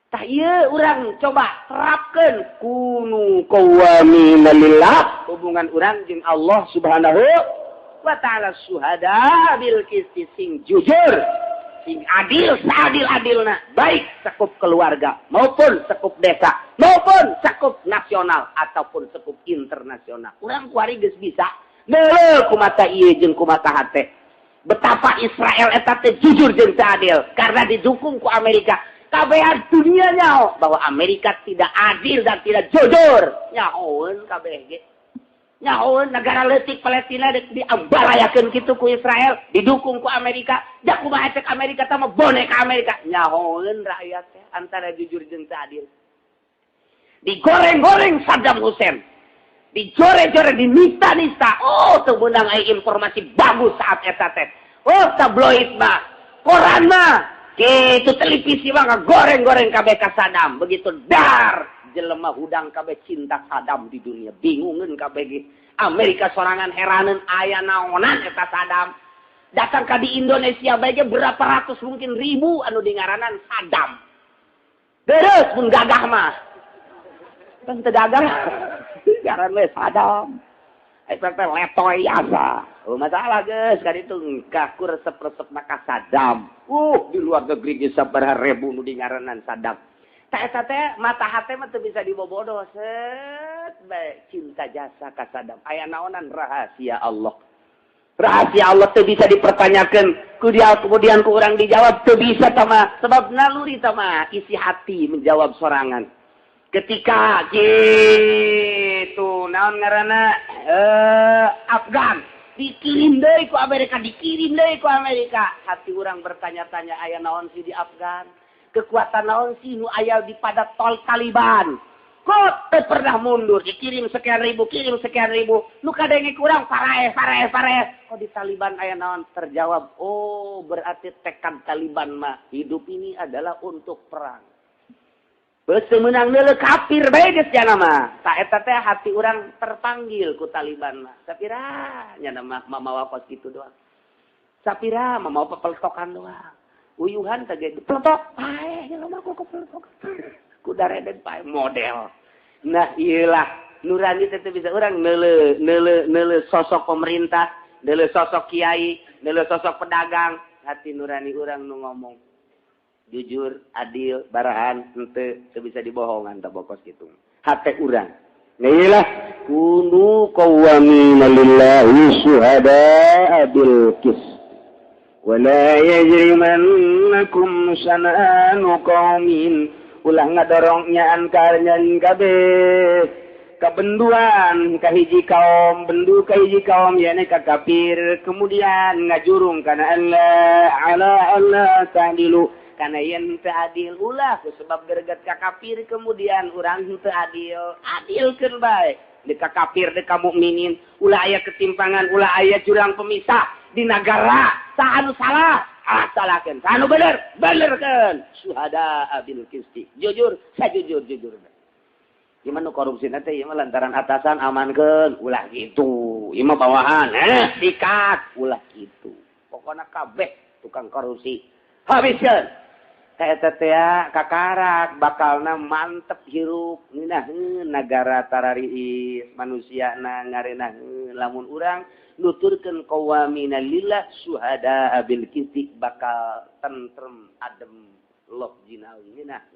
tah ieu urang coba terapkeun kunu qawwamina lillah hubungan urang jeung Allah Subhanahu wa ta'ala syuhada bil qisti sing jujur sing adil seadil-adilna baik sekup keluarga maupun sekup desa maupun sekup nasional ataupun sekup internasional urang kuari geus bisa meuleuh kumata ieu jeung kumata hate betapa Israel eta teh jujur jeung teu adil karena didukung ku Amerika kabehan dunia nyaho bahwa Amerika tidak adil dan tidak jujur nyahoeun kabeh ge nyahoeun negara leutik Palestina diambalayakeun kitu ku Israel didukung ku Amerika da kumaha cek Amerika teh mah boneka Amerika nyahoeun rakyat teh antara jujur jeung teu adil digoreng-goreng Saddam Hussein dijore-jore dinista-nista oh teu meunang aya informasi bagus saat eta teh oh tabloid mah koran mah kitu televisi mah ngagoreng-goreng kabeh ka Saddam begitu dar jelema hudang kabeh cinta Saddam di dunia bingungeun kabeh ge Amerika sorangan heraneun aya naonan eta Saddam datang ka di Indonesia bae ge berapa ratus mungkin ribu anu dingaranan Saddam deres mun gagah mah kan teu gagah ngaran we Saddam eta teh letoy asa oh masalah geus ka ditu kaku resep-resep maka Saddam di luar negeri geus sabaraha ribu nu dingaranan Saddam Eta teh mata hate mah teu bisa dibobodo set bae cinta jasa ka Saddam aya naonan rahasia Allah. Rahasia Allah teu bisa dipertanyakan ku dia, kemudian ku urang dijawab teu bisa tama, sebab naluri tama isi hati menjawab sorangan. Ketika gitu, naon ngaranna, Afgan dikirim deui ku Amerika, dikirim deui ku Amerika, hati urang bertanya-tanya, aya naon sih di Afgan? Kekuatan naon sih nu aya di pada tol Taliban? Kok teu pernah mundur? Dikirim sekian ribu, kirim sekian ribu, nu kadenge kurang paraeh, paraeh, paraeh. Kok di Taliban aya naon? Terjawab, oh, berarti tekad Taliban mah hidup ini adalah untuk perang. Beuh, menang neuleuh kafir bae geus jana mah. Tak eta teh hati urang terpanggil ku Taliban mah. Sapira nya mah mamawa kos kitu doang. Sapira mamawa pepeltokan doang. Uyuhan teh ge peletok paeh nya mah, ku peletok. Ku dareden paeh model. Nah, iyalah nurani teh bisa urang neuleuh neuleuh neuleuh sosok pemerintah, neuleuh sosok kiai, neuleuh sosok pedagang, hati nurani urang nu ngomong jujur, adil, barahan, henteu teu bisa dibohongan tak bokos gitu. Hate urang. Nah, iyalah kunu qawwamina lillahi syuhada bil qist. Wala yajrimannakum syana'anu qaumin, ulah ngadorong nyaan karnyan kabeh kabenduan kahiji kaum, bendu kahiji kaum yakni ka kafir, kemudian ngajurung kana Allah ala Allah ta'dilu, karena yen teu adil. Ulah ku sebab greget ka kafir kemudian urang teu adil. Adilkeun bae deka kafir, deka mukminin. Ulah aya ketimpangan, ulah aya jurang pemisah di negara. Saha anu salah, ah, salahkeun, saha anu bener, benerkeun. Syuhada bil qisti, jujur sajujur jujur. Gimana korupsi nanti ieu mah lantaran atasan, amankeun. Ulah gitu. Ieu mah bawahan, sikat. Ulah gitu. Pokoknya kabeh tukang korupsi habiskeun. Kayak teh kakarak bakalna mantep hirup ngeunaheun negara, tarariis manusia na ngarenaheun. Lamun urang nuturkeun qawamina lillah syuhada bil qisti, bakal tentrem, adem, loh jinawi, ngeunah.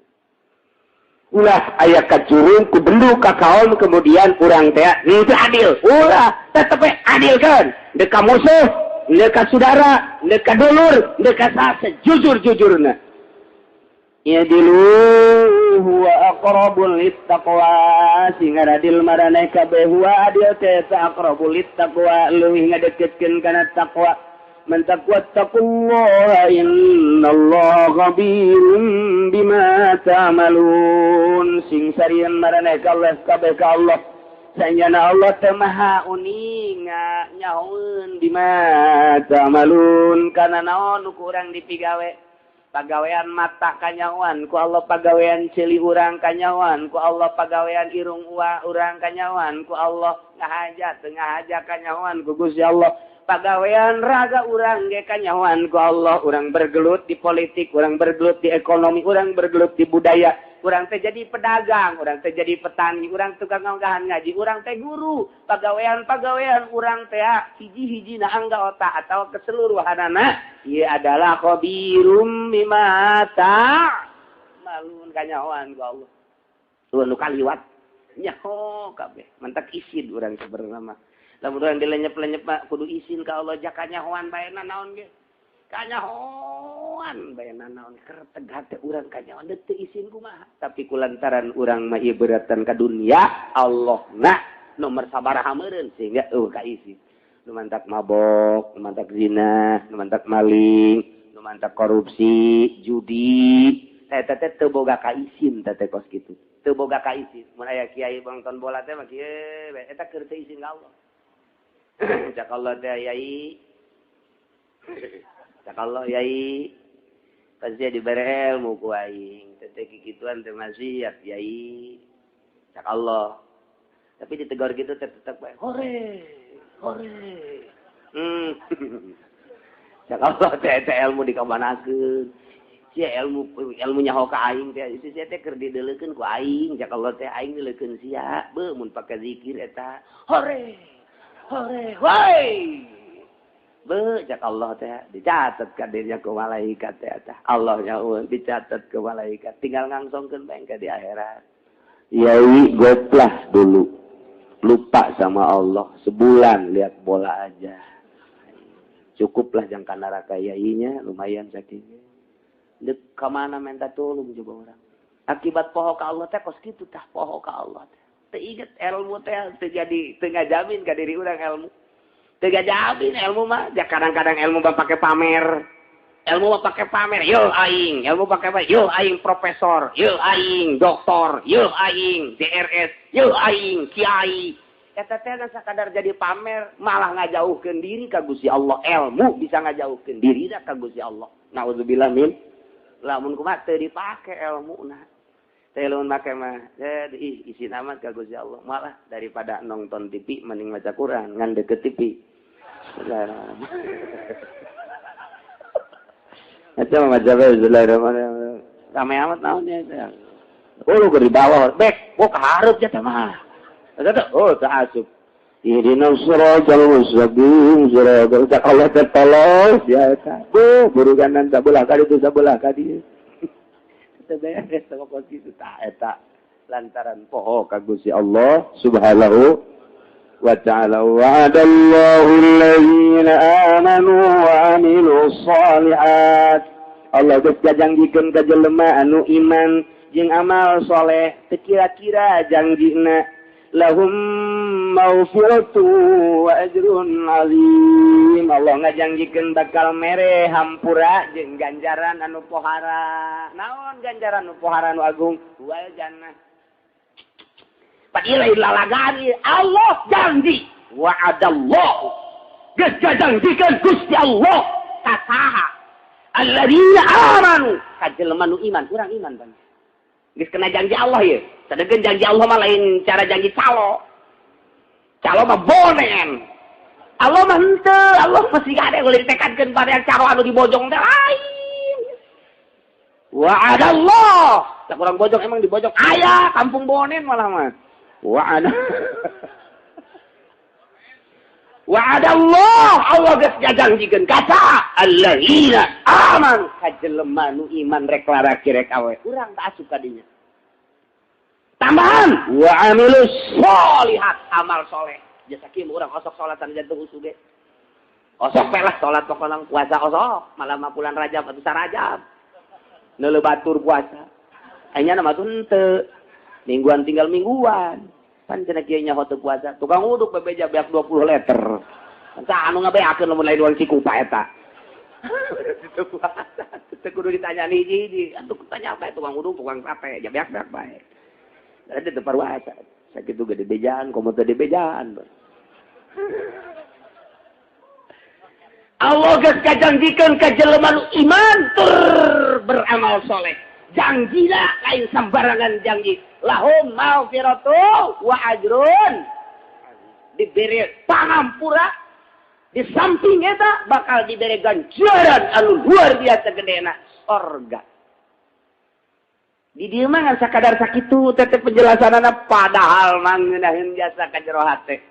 Ulah aya kacurung ku bendu ka kaum, kemudian urang teh henteu adil. Ulah, tetep adil kan deka musuh, deka saudara, deka dulur, deka sase, jujur-jujurna. I'dilu huwa aqrabu littaqwa, sing adil maraneh kabeh. Huwa, adil teh, aqrabu littaqwa, leuwih ngadeketkeun kana taqwa. Man taqwa, taqullaha, innallaha khabirum bima ta'malun. Sing sarieun maraneh kabeh kabeh ka Allah, sanyana Allah teh maha uninga, nyahoeun bima ta'malun, kana naon nu kurang dipigawe. Pagawean mata kanyahoan ku Allah, pagawean ceuli urang kanyahoan ku Allah, pagawean irung urang kanyahoan ku Allah, ngahaja teu ngahaja kanyahoan ku Gusti Allah, pagawean raga urang ge kanyahoan ku Allah. Urang bergelut di politik, urang bergelut di ekonomi, urang bergelut di budaya, urang teh jadi pedagang, urang teh jadi petani, urang tukang ngaugahan ngaji, urang teh guru, pagawean pagawean urang teh hiji-hiji na angga otak atau keseluruhanana ieu adalah khabirum bima ta'malun, kanyahoan ku Allah. Tuh nu kaliwat nyaho kabeh, mantak isin urang sebenarnya mah. Lamun urang dilenyep-lenyep mah kudu isin ka Allah, jaka nyahoan bae naon ge, kanyahoan bae naon, kerteg hate urang kanyahoan, teu isin kumaha. Tapi kulantaran urang mah ieu beratan ka dunia, Allah na nomor sabaraha meureun, sehingga ka isin. Nu mantak mabok, nu mantak zina, nu mantak maling, nu mantak korupsi, judi, eta teh teu boga kaisin. Teh kos kitu teu boga kaisin. Mun aya kiai nonton bola teh mah kieu, eta keur teu isin ka Allah. Cak Allah teh, yai, cak Allah, yai, pasti dibere ilmu ku aing teh, kikituan teh maksiat, yai, cak Allah. Tapi ditegur gitu tetep bae, hore hore. Cak Allah teh, teh ilmu dikamanakeun sia? Ilmu ilmu nyaho ka aing teh, itu sia teh keur dideulekeun ku aing, cak Allah teh, aing dileukeun sia. Beuh, mun pake zikir eta hore hore, woi. Beuh, cak Allah teh, dicatat ka dirinya ku malaikat teh. Eta Allah nyaho dicatat ke malaikat, tinggal ngangsongkeun bae di akhirat. Yai goplah dulu, lupa sama Allah sebulan, lihat bola aja. Cukuplah jangka neraka yainya lumayan sakieu. Deuk ka mana minta tolong coba urang. Akibat poho ka Allah teh kos kitu tah poho ka Allah teh. Teu inget ilmu teh teu jadi teu ngajamin ka diri urang ilmu. Teu ngajamin ilmu mah, ja kadang-kadang ilmu mah pake pamer. Ilmu mah pake pamer, yo aing, ilmu pake pamer, yo aing profesor, yo aing doktor, yo aing DRS, yo aing kiai. Eta teh sakadar jadi pamer, malah ngajauhkeun diri ka Gusti Allah. Ilmu bisa ngajauhkeun diri ka Gusti Allah. Nauzubillah min. Lamun kumaha teu dipake ilmuna. Teh lamun make mah, ih isin amat ka Gusti Allah. Malah daripada nonton TV mending maca Quran ngan deket TV. Bismillahirrahmanirrahim. Macam macam bismillahirrahmanirrahim. Rame amat naonnya teh. Oh lu di bawah, bek, oh kahareup jatah mah. Eta oh teu asup. Ihdinas siratal mustaqim, siratal Allah tertolong ya eta. Bu, buruganan sabelah ka ditu sabelah ka dieu. Teu beres teh kos kitu tah eta lantaran poho ka Gusti Allah Subhanahu wa ta'ala. Wa'adallahu allazina amanu wa amilus shalihat. Allah geus gajangjikeun ka jelema anu iman jeung amal soleh, teu kira-kira jangjina lahum maghfiratu wa ajrun azim. Allah ngajangjikeun bakal mere hampura jeung ganjaran anu pohara. Naon ganjaran anu pohara anu agung? Wal jannah. Padahal lalagaan Allah janji wa'adallahu geus gajangjikeun Gusti Allah ka saha alladzina amanu ka jelema nu iman, urang iman bang. Geus kena janji Allah ye. Sadegeun janji Allah mah lain cara janji calo. Calo mah bonen. Allah mah henteu, Allah mesti gade boleh ditekadkeun pada yang calo anu dibojong teh lain. Wa'adallah. Tak urang bojong emang dibojong aya kampung bonen malah mah. Wa'ada wa'adallah Allah geus ngajanjikeun ka alladzina amanu ka jelema nu iman rek laraki rek awe. Urang tak asup ka dinya. Tambahan wa amilus sholihat, amal soleh. Jasa kieu urang osok salat sanajan teu husu ge. Osok we lah salat pokona puasa osok, malah mah bulan Rajab atuh sarajab. Neuleuh batur puasa. Aya mah tuh henteu. Mingguan tinggal mingguan. Pan cenah kieu nyaho teu puasa. Tukang uduk bebeja beak 20 liter. Saha anu ngabeakeun lamun lain urang Cikupa eta. Teu puasa. Teu kudu ditanya hiji-hiji. Atuh tanya bae tukang uduk, tukang sate, ja beak-beak bae. Ada teu paruasa. Sakitu gede bejaan, komo teu dibejaan. Allah geus kajanjikeun ka jelema nu iman tur beramal soleh. Janjilah lain sembarangan janji. Lahum maghfiratu wa ajrun. Diberi pangampura, di samping eta bakal diberi ganjaran anu luar biasa gedena, sorga. Di dieu mah ngan sakadar sakitu teh penjelasanana, padahal mah ngeunaheun jasa ka jero hate.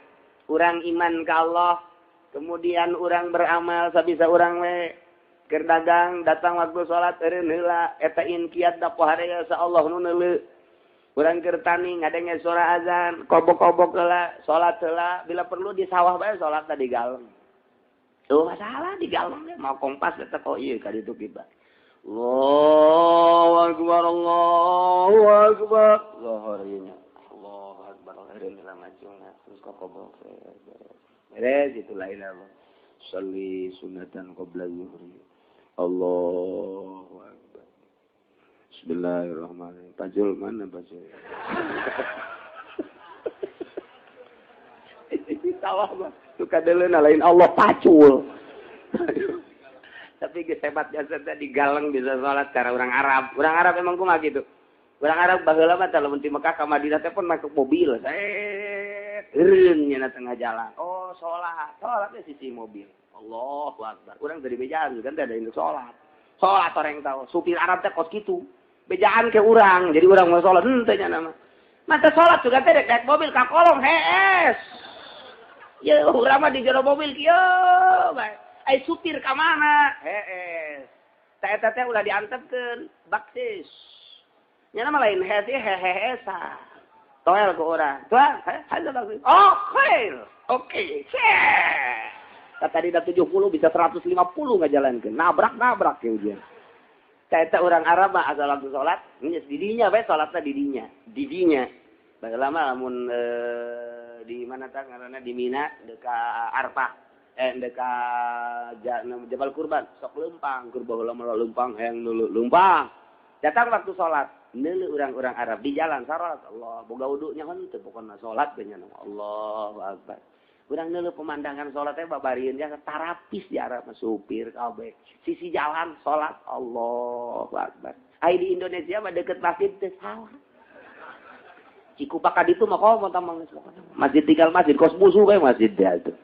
Urang iman ka Allah, kemudian urang beramal sabisa urang we. Keur dagang datang waktu salat eureun heula eta inkiat da pohare sa Allah nu neuleu. Urang keur tani ngadenge suara azan, kobok-kobok heula, salat heula, bila perlu di sawah bae salat di galeng. Tuh masalah di galeng mau kompas eta kok ieu ka ditu kiba. Allahu akbar, Allahu akbar. Zuhur ieu nya. Allahu akbar, eureun heula majungna terus kokobok. Beres itu lain Allah. Shalli sunatan qabla zuhri. Allahu akbar. Bismillahirrahmanirrahim. Pajul mana pajul? Sawah mah suka deuleuna lain Allah pacul. Tapi geus hebat jasa teh di galeng bisa salat cara orang Arab. Orang Arab emang kumaha gitu. Orang Arab baheula mah teh lamun ti Mekah ka Madinah teh pun masuk mobil. Set eureun nya tengah jalan. Oh, salat. Salat teh sisi mobil. Allahu akbar. Urang dari bejaan kan teh ada induk salat. Salat orang tahu. Supir Arab teh kos kitu. Bejaan ke urang. Jadi urang mau salat henteu nya nama. Mata salat juga teh naik mobil ka kolong hees. Ye urang mah di jero mobil kieu bae. Ai supir ka mana? Hees. Tah eta teh ulah diantepkeun baksis. Nya nama lain hees heheesa. Toel ke urang. Tuang, haja baksis. Oh, khair. Oke. Tadi dah 70 bisa 150 ngajalankeun. Nabrak-nabrak ya ujian. Eta orang Arab mah asal langsung salat, geus didinya bae salatna didinya. Didinya. Baheula mah lamun di mana tah ngaranna di Mina deka Arfah, deka Jabal Kurban, sok leumpang, keur baheula mah leumpang hayang nulu leumpang. Datang waktu salat, neuleuh urang-urang Arab di jalan salat, Allah boga wudu nya henteu pokona salat we nya Allahu akbar. Urang neuleuh pemandangan salat teh babarieun jasa tarapis di Arab mah supir kabeh. Sisi jalan salat Allahu akbar. Ai di Indonesia mah deket masjid teh salah. Cikupa ka ditu mah komo tamang geus pokona. Masjid tinggal masjid kos musuh bae masjid dia tuh.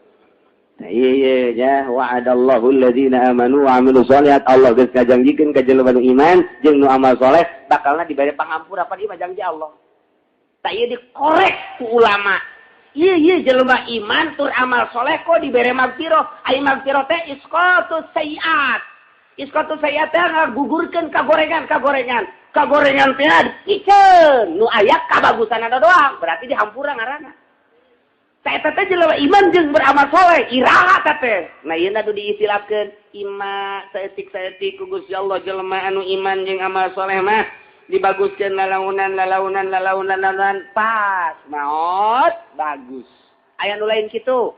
Nah iya ya wa'adallahu alladzina amanu wa amilus sholihat Allah geus ngajanjikeun ka jelema nu iman jeung nu amal soleh bakalna dibere pangampura pan ieu mah janji Allah. Tah ieu dikorek ku ulama. Iya iya jelema iman tur amal soleh kok dibere magfirah. Ai magfirah teh isqatus sayiat. Isqatus sayiat teh ngagugurkeun kagorengan kagorengan. Kagorengan teh dipiceun nu aya kabagusanana doang berarti dihampura ngaranna. Tah eta teh jelema iman jeung beramal soleh iraha teh. Nah ieu anu diistilahkeun ima saeutik-saeutik ku Gusti Allah jelema anu iman jeung amal soleh mah dibaguskeun lalaunan lalaunan lalaunan lalaunan pas maot bagus. Aya nu lain kitu.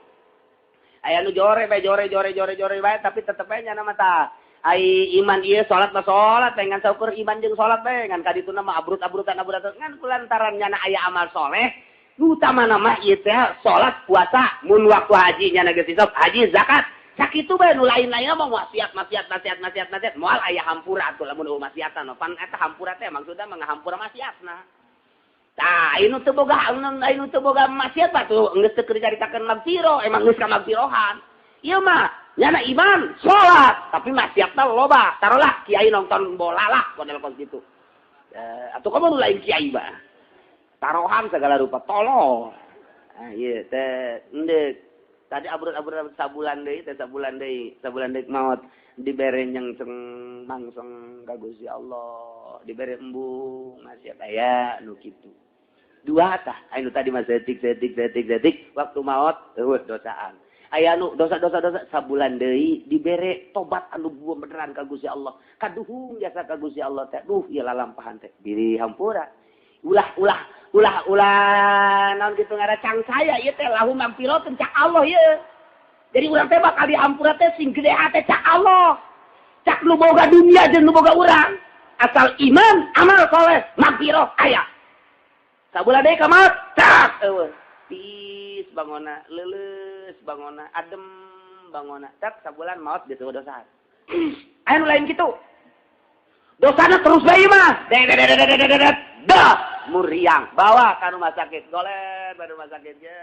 Aya nu jore bae jore jore jore jore bae tapi tetep bae nyana mah tah. Ai iman ieu salat mah salat bae ngan saukur iman jeung salat bae ngan kadituna mah abrut-abrutan abrutan ngan kulantaran nyana aya amal soleh nu utamana mah ieu teh salat puasa mun waktu haji nyana geus hisab haji zakat sakitu bae nu lain-lainna mah maksiat maksiat maksiat maksiat maksiat moal aya hampura atuh lamun eueuh maksiatan pan eta hampura teh maksudna mah ngahampura maksiatna. Tah anu teu boga anu teu boga maksiat mah tuh geus teu keur dicaritakeun magfirah emang geus ka magfirohan. Ieu mah nyana iman salat tapi maksiatna loba taruhlah kiai nonton bola lah model kos kitu. Atuh komo nu lain kiai mah. Taruhan segala rupa tolol. Ah ieu teh endek tadi abrut-abrut sabulan deui teh sabulan deui maot dibere nyengseng mangseng ka Gusti Allah dibere embung maksiat aya nu kitu. Dua tah anu tadi mah setik setik setik setik waktu maot eueuh dosaan. Aya nu dosa-dosa dosa sabulan deui dibere tobat anu beneran ka Gusti Allah. Kaduhung jasa ka Gusti Allah teh duh ieu lalampahan teh diri hampura. Ulah ulah ulah ulah naon kitu ngaran cang saya ieu teh lahu magfiratun cak Allah ieu. Jadi urang teh bakal dihampura teh sing gede hate cak Allah. Cak nu boga dunia jeung nu boga urang. Asal iman, amal soleh, magfirah aya. Sabulan deui ka maot, cak eueuh. Tiis bangona, leuleus bangona, adem bangona. Cak sabulan maot geus eueuh dosa. Aya nu lain kitu. Dosana terus bae mah. Dedet dah muriang bawa ka rumah sakit goler ba rumah sakit ge.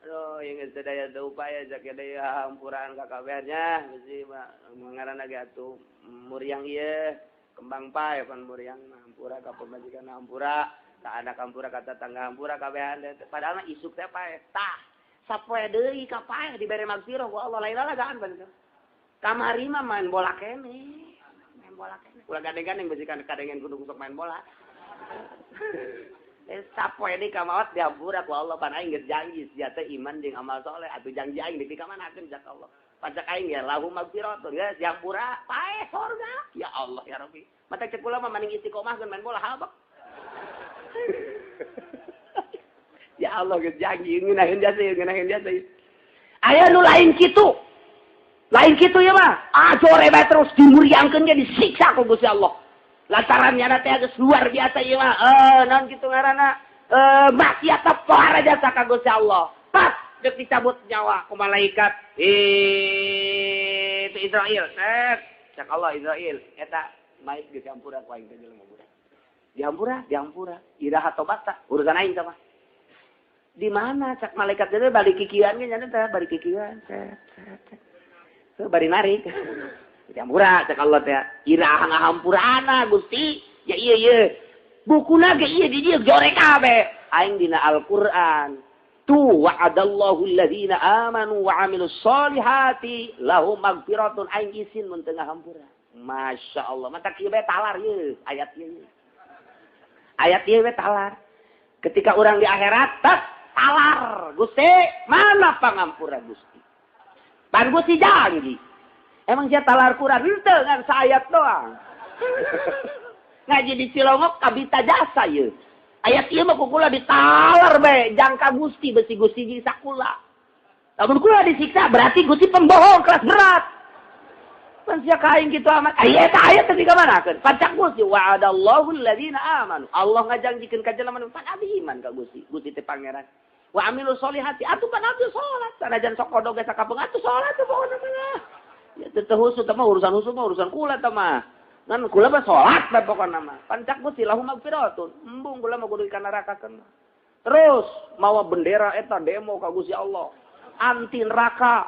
Aduh yang geus daya teu upaya jake daya hampuraan ka kabehnya bisi mah ngaranna ge atuh muriang ieu kembang pae pan muriang mah hampura ka pamajikan hampura ka anak hampura ka tetangga hampura kabehan padahal mah isuk teh pae tah sapoe deui ka pae dibere magfirah ku Allah lain lalagaan pan kamari mah main bola keneh main bola keneh ulah gandeng-gandeng bisi kadengen kudu sok main bola. Sapoe deui ka maot dihampura ku Allah pan aing geus janji sia teh iman jeung amal soleh atuh janji aing di kamanakeun cak Allah. Pajak aing ya lahu magfiratun geus dihampura pae sorga. Ya Allah ya Rabbi. Mata cek kula mah maning istiqomah geun main bola habak. Ya Allah geus janji ngeunaheun jasa ngeunaheun jasa. Aya nu lain kitu. Lain kitu ya mah. Ah jore bae terus dimuriangkeun ge disiksa ku Gusti Allah. Lantaran nyana teh geus luar biasa ieu mah. Naon kitu ngaranna? Maksiat pohara jasa ka Gusti Allah. Pas deuk dicabut nyawa ku malaikat. Itu Israil. Cak Allah Israil eta mait geus dihampura ku aing teh jelema budak. Dihampura, dihampura. Iraha tobat tah urusan aing tah mah. Di mana cak malaikat teh balik kikieuan ge nyana teh balik kikieuan. Set set. Teu bari narik. Dihampura cak Allah teh. Iraha ngahampurana Gusti. Ya ieu ieu. Bukuna ge ieu di dieu jorek kabeh. Aing dina Al-Qur'an. Tu wa'adallahu alladzina amanu wa 'amilus solihati lahum magfiratun aing isin mun teu ngahampura. Masya Allah, mata kieu bae talar ieu ayat ieu. Ayat ieu bae talar. Ketika orang di akhirat tas talar, Gusti, mana pangampura Gusti? Pan Gusti janji. Emang sia talar Quran henteu ngan saayat doang. Ngaji di Cilongok kabita jasa ieu. Ayat ieu mah ku kula ditalar bae jangka Gusti besi Gusti nyiksa kula. Lamun kula disiksa berarti Gusti pembohong kelas berat. Pan sia ka aing kitu amat. Aya eta ayat teh dikamanakeun? Pacak Gusti wa'adallahu alladzina amanu. Allah ngajanjikeun ka jelema nu pan abdi iman ka Gusti. Gusti teh pangeran. Wa amilu sholihati atuh pan abdi salat. Sanajan sok kodog ge sakapeung atuh salat teh pokona mah. Ya teu husuk mah urusan husuk mah urusan kula teh mah. Ngan kula mah salat bae pokona mah. Pancak Gusti lahum magfiratun. Embung kula mah kudu ka neraka keun. Terus mawa bendera eta demo ka Gusti Allah. Anti neraka.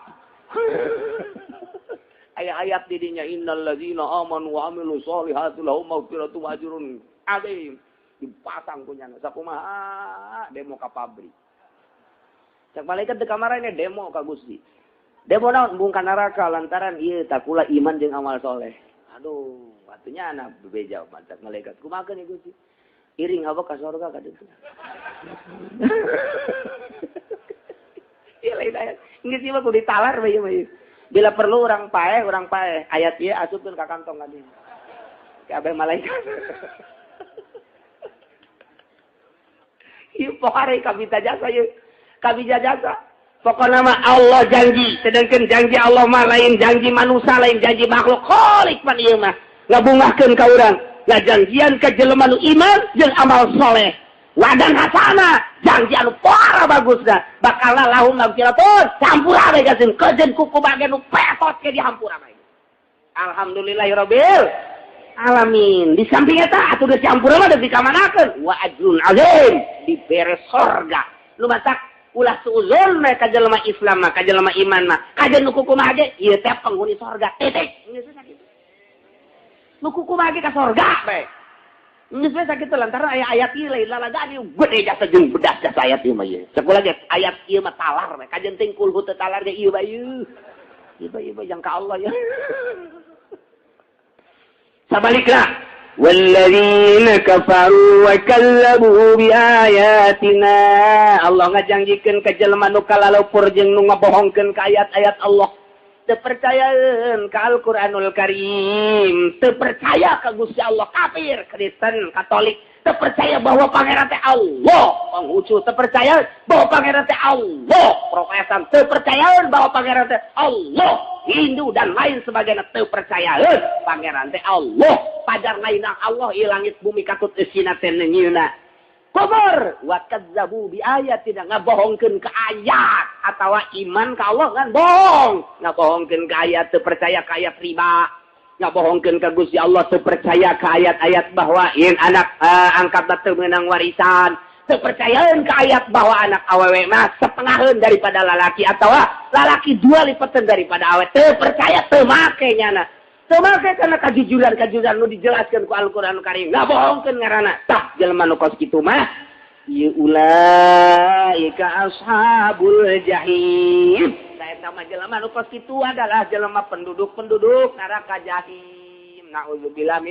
Ayat-ayat didinya innalladzina amanu wa amilu sholihati lahum maghfiratun wa ajrun adzim. Dipasang kunyana sakumaha demo ka pabrik. Cak malaikat di kamarane demo ka Gusti. Demo naon embung ka neraka lantaran ieu takula iman jeung amal soleh. Aduh, atunya anak bebeja cak malaikat. Kumaha ieu Gusti? Iring hawa ka sorga ka ditu. Ieu lain ayat. Geus ieu mah kudu ditalar bae ieu mah. Bila perlu orang paeh ayat ieu asupkeun ka kantong ka dieu. Kabeh malaikat. Ieu pokare kabita jasa ieu. Kabita jasa. Pokona mah Allah janji, sedangkan janji Allah mah lain janji manusia, lain janji makhluk. Khalik pan ieu mah ngabungahkeun ka urang. Ngajanjian ka jelema nu iman jeung amal soleh. Wadan hasana, janji anu para bagusna, bakal lahum magfiratun, campur bae gasin kejen kuku bagian nu petot ke dihampura bae. Alhamdulillahirabbil alamin. Di samping eta atuh geus campur mah deui dikamanakeun wa ajrun azim, dibere sorga. Nu matak ulah suuzon mah ka jelema Islam mah, ka jelema iman mah, kajen nu kuku mah ge ieu teh penghuni sorga. Titik. Geus sakitu. Nu kuku mah ge ka sorga bae. Geus we sakitu lantaran aya ayat ieu lain lalagaan ieu gede jasa jeung bedas jasa ayat ieu mah ieu. Sakulah ge ayat ieu mah talar we kajen ting kulhu teu talar ge ieu bae ieu. Ieu bae ieu bae jang ka Allah ya. Sabalikna walladzina kafaru wa kazzabu bi ayatina. Allah ngajanjikeun ka jelema nu kalalupur jeung nu ngabohongkeun ka ayat-ayat Allah. Teu percayaeun ka Al-Qur'anul Karim, teu percaya ka Gusti Allah, kafir, Kristen, Katolik, teu percaya bahwa pangeran teh Allah, Konghucu, teu percaya bahwa pangeran teh Allah, Protestan, teu percayaeun bahwa pangeran teh Allah, Hindu dan lain sebagainya teu percayaeun pangeran teh Allah, pajar lainna Allah ieu langit bumi katut eusina teh nyieuna. Kubur wa kazzabu bi ayatina, ngabohongkeun ka ayat atawa iman ka Allah kan bohong, ngabohongkeun ka ayat teu percaya ka ayat riba, ngabohongkeun ka Gusti Allah teu percaya ka ayat-ayat bahwa yen anak angkat teu meunang warisan, teu percayaeun ka ayat bahwa anak awewe mah setengaheun daripada lalaki atawa lalaki dua lipeteun daripada awewe, teu percaya teu make nyana. Teu make kana kajujuran-kajujuran nu dijelaskeun ku Al-Qur'anul Karim. Ngabohongkeun ngaranna. Tah jelema nu kos kitu mah ieu ulaika ashabul jahim. Tah eta mah jelema nu kos kitu adalah jelema penduduk-penduduk neraka jahim. Nauzubillah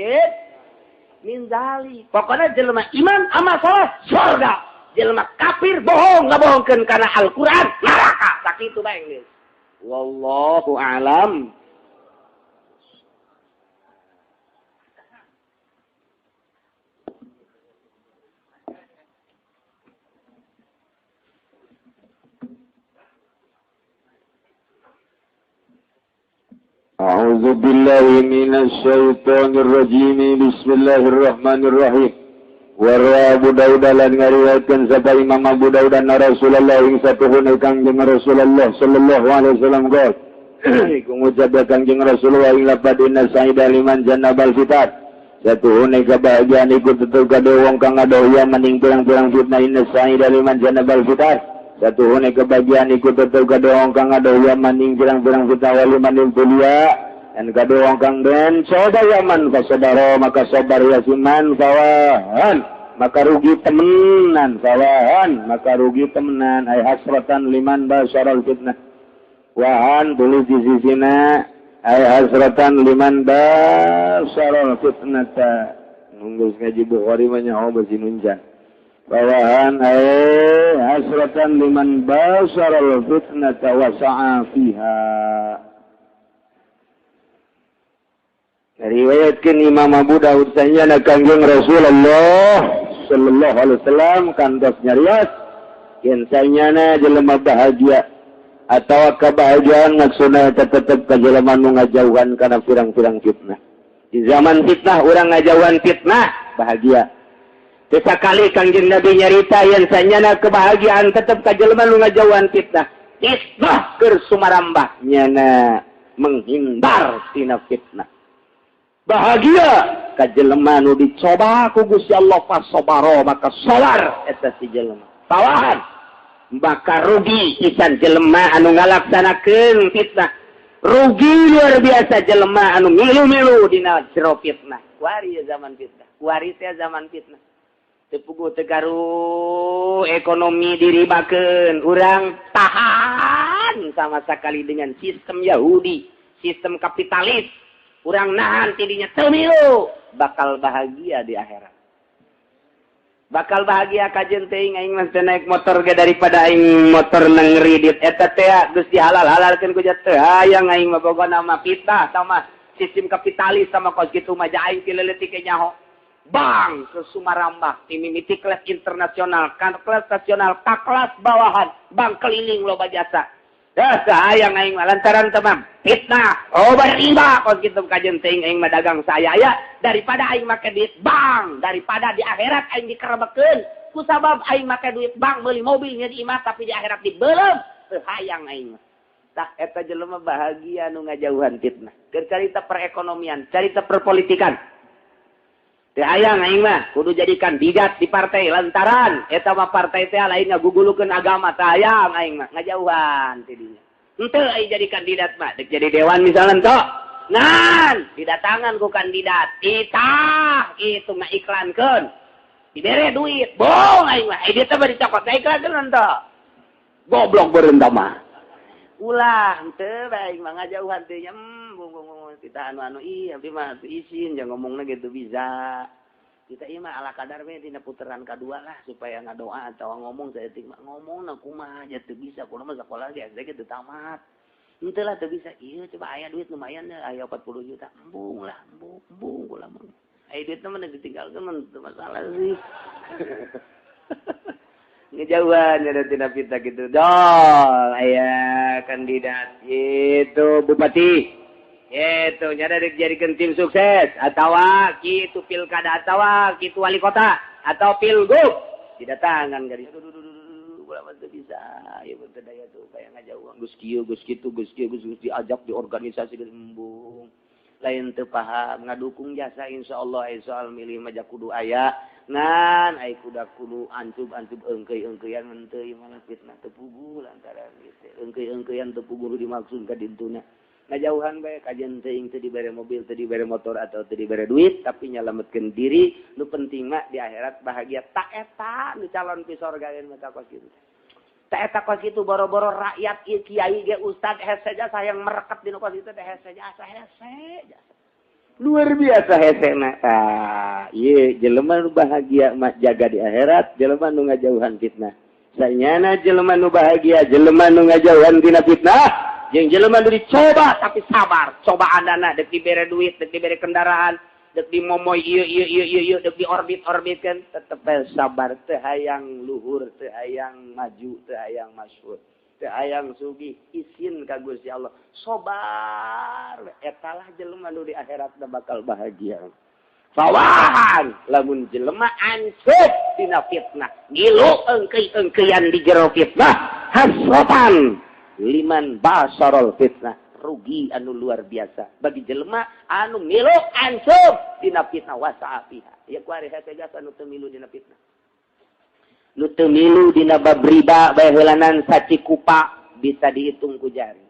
min dzalik. Pokona jelema iman amal saleh surga. Jelema kafir bohong ngabohongkeun kana Al-Qur'an neraka. Sakitu bae geus. Wallahu a'lam. أعوذ بالله من الشيطان الرجيم بسم الله الرحمن الرحيم وروى أبو داود lan ngariwayatkeun sapa Imam Abu Daud anna Rasulullah ing satuhuna Kangjeng Rasulullah sallallahu alaihi wasallam qol iku ngucap Kangjeng Rasulullah ing lapad inna sa'ida liman jannabal fitan satuhuna kebahagiaan iku tetep kade wong kang ngadoh maning pirang-pirang fitnah inna sa'ida liman jannabal fitan satuhune kebahagiaan iku tetep kade wong kang ngadoh maning pirang-pirang fitnah wali maning kuliah dan kade wong kang den coba yaman fasadaro maka sabar yasiman fawahan maka rugi temenan fawahan maka rugi temenan ay hasratan liman basyaral fitnah wahan tulis di sisina ay hasratan liman basyaral fitnata nunggu ngaji Bukhari mah nyaho besi nunjan. Bawahan hasratan liman basaral fitnata wa sa'a fiha. Riwayatkeun Imam Abu Daud sanyana Kangjeng Rasulullah sallallahu alaihi wasallam kantos nyarios yen sanyana jelema bahagia atawa kebahagiaan maksudna eta tetep ka jelema nu ngajauhan kana pirang-pirang fitnah. Di zaman fitnah urang ngajauhan fitnah bahagia. Sekali Kangjeng Nabi nyarita yen sanyana kebahagiaan tetep ka jelema nu ngajauhan fitnah. Fitnah keur sumarambah nyana menghindar tina fitnah. Bahagia ka jelema nu dicoba ku Gusti Allah fasobaro maka sabar eta si jelema. Tawahan bakal rugi pisan jelema anu ngalaksanakeun fitnah. Rugi luar biasa jelema anu milu-milu dina jero fitnah. Kuari zaman fitnah, kuari teh zaman fitnah. Teu puguh teu garu ekonomi diribakeun, urang tahan sama sekali dengan sistem Yahudi, sistem kapitalis. Urang nahan tidinya teu milu, bakal bahagia di akhirat. Bakal bahagia kajen teuing aing mah teu naik motor ge daripada aing motor nang ngridit eta teh geus dihalal-halalkeun ku teu hayang aing mah pokona mah fitnah sama sistem kapitalis sama kos kitu mah aing ti leutik ge nyaho. Bang ke Sumarambah ti mimiti kelas internasional, kan kelas nasional, ka kelas bawahan, bang keliling loba jasa. Dah sayang aing mah lantaran temam fitnah, loba riba kos kitu kajen teuing aing mah dagang saya ya daripada aing make duit bank, daripada di akhirat aing dikerebekeun kusabab aing make duit bank meuli mobil nya di imah tapi di akhirat dibeuleum, teu hayang aing mah. Tah eta jelema bahagia nu ngajauhan fitnah. Keur carita perekonomian, carita perpolitikan. Teu hayang aing mah kudu jadi kandidat di partai lantaran eta mah partai teh lain ngagugulukeun agama, teu hayang aing mah ngajauhan ti dinya. Henteu aing jadi kandidat mah, dek jadi dewan misalnya tok. Ngan didatangan ku kandidat, itah itu ngaiklankeun. Dibere duit, bohong aing mah. Ai dia teh bari cokot iklankeun henteu. Goblok beureum mah. Ulah henteu bae aing mah ngajauhan teh nya bung bung bung kita anu-anu ih abdi mah teu isin jangan ngomongna gitu bisa. Kita ieu mah ala kadar we dina puteran kadua lah supaya ngadoa atawa ngomong saeutik mah ngomongna kumaha aja teu bisa kudu mah sakola ge SD ge teu tamat. Henteu lah teu bisa ieu coba aya duit lumayan deh aya 40 juta embung lah embung embung kula mah. Aya duitna mah ditinggalkeun mah teu masalah sih. Ngejauhan ada tina fitnah gitu. Dol aya kandidat itu bupati. Itu nyada dijadikan tim sukses atawa kitu pilkada atawa kitu wali kota atau pilgub didatangan gadis. Ulah mah teu bisa ieu teu daya tuh kaya ngajauhan geus kieu geus kitu geus kieu geus diajak di organisasi geus embung. Lain teu paham ngadukung jasa insyaallah aya soal milih mah kudu aya ngan ai kuda kudu ancub-ancub eungkeuy-eungkeuyan henteu ieu mah fitnah teu puguh lantaran ieu eungkeuy-eungkeuyan teu puguh dimaksud ka dintuna. Ngajauhan bae kajen teuing teu dibere mobil teu dibere motor atau teu dibere duit tapi nyalametkeun diri nu penting mah di akhirat bahagia tak eta nu calon pi sorga mah kos kitu. Tak eta kos kitu boro-boro rakyat ieu kiai ge ustad hese jasa yang merekat dina kos kitu teh hese jasa hese jasa. Luar biasa hesena. Tah ieu jelema nu bahagia mah jaga di akhirat jelema nu ngajauhan fitnah. Sanyana jelema nu bahagia jelema nu ngajauhan dina fitnah. Jeung jelema nu dicoba tapi sabar, cobaanana dek dibere duit, dek dibere kendaraan, dek dimomoy ieu ieu ieu ieu ieu dek diorbit-orbitkeun tetep bae sabar, teu hayang luhur, teu hayang maju, teu hayang masyhur, teu hayang sugih, isin ka Gusti Allah. Sabar, etalah jelema nu di akhirat bakal bahagia. Fawahan lamun jelema ancup dina fitnah, ngilu eungkeuy-eungkeuyan di jero fitnah, hasratan liman basarol fitnah, rugi anu luar biasa bagi jelema anu milu ancup dina fitnah wasaafiha. Ya ku ari hese jasa nu teu milu dina fitnah. Nu teu milu dina bab riba bae heulanan sacikupa bisa dihitung ku jari.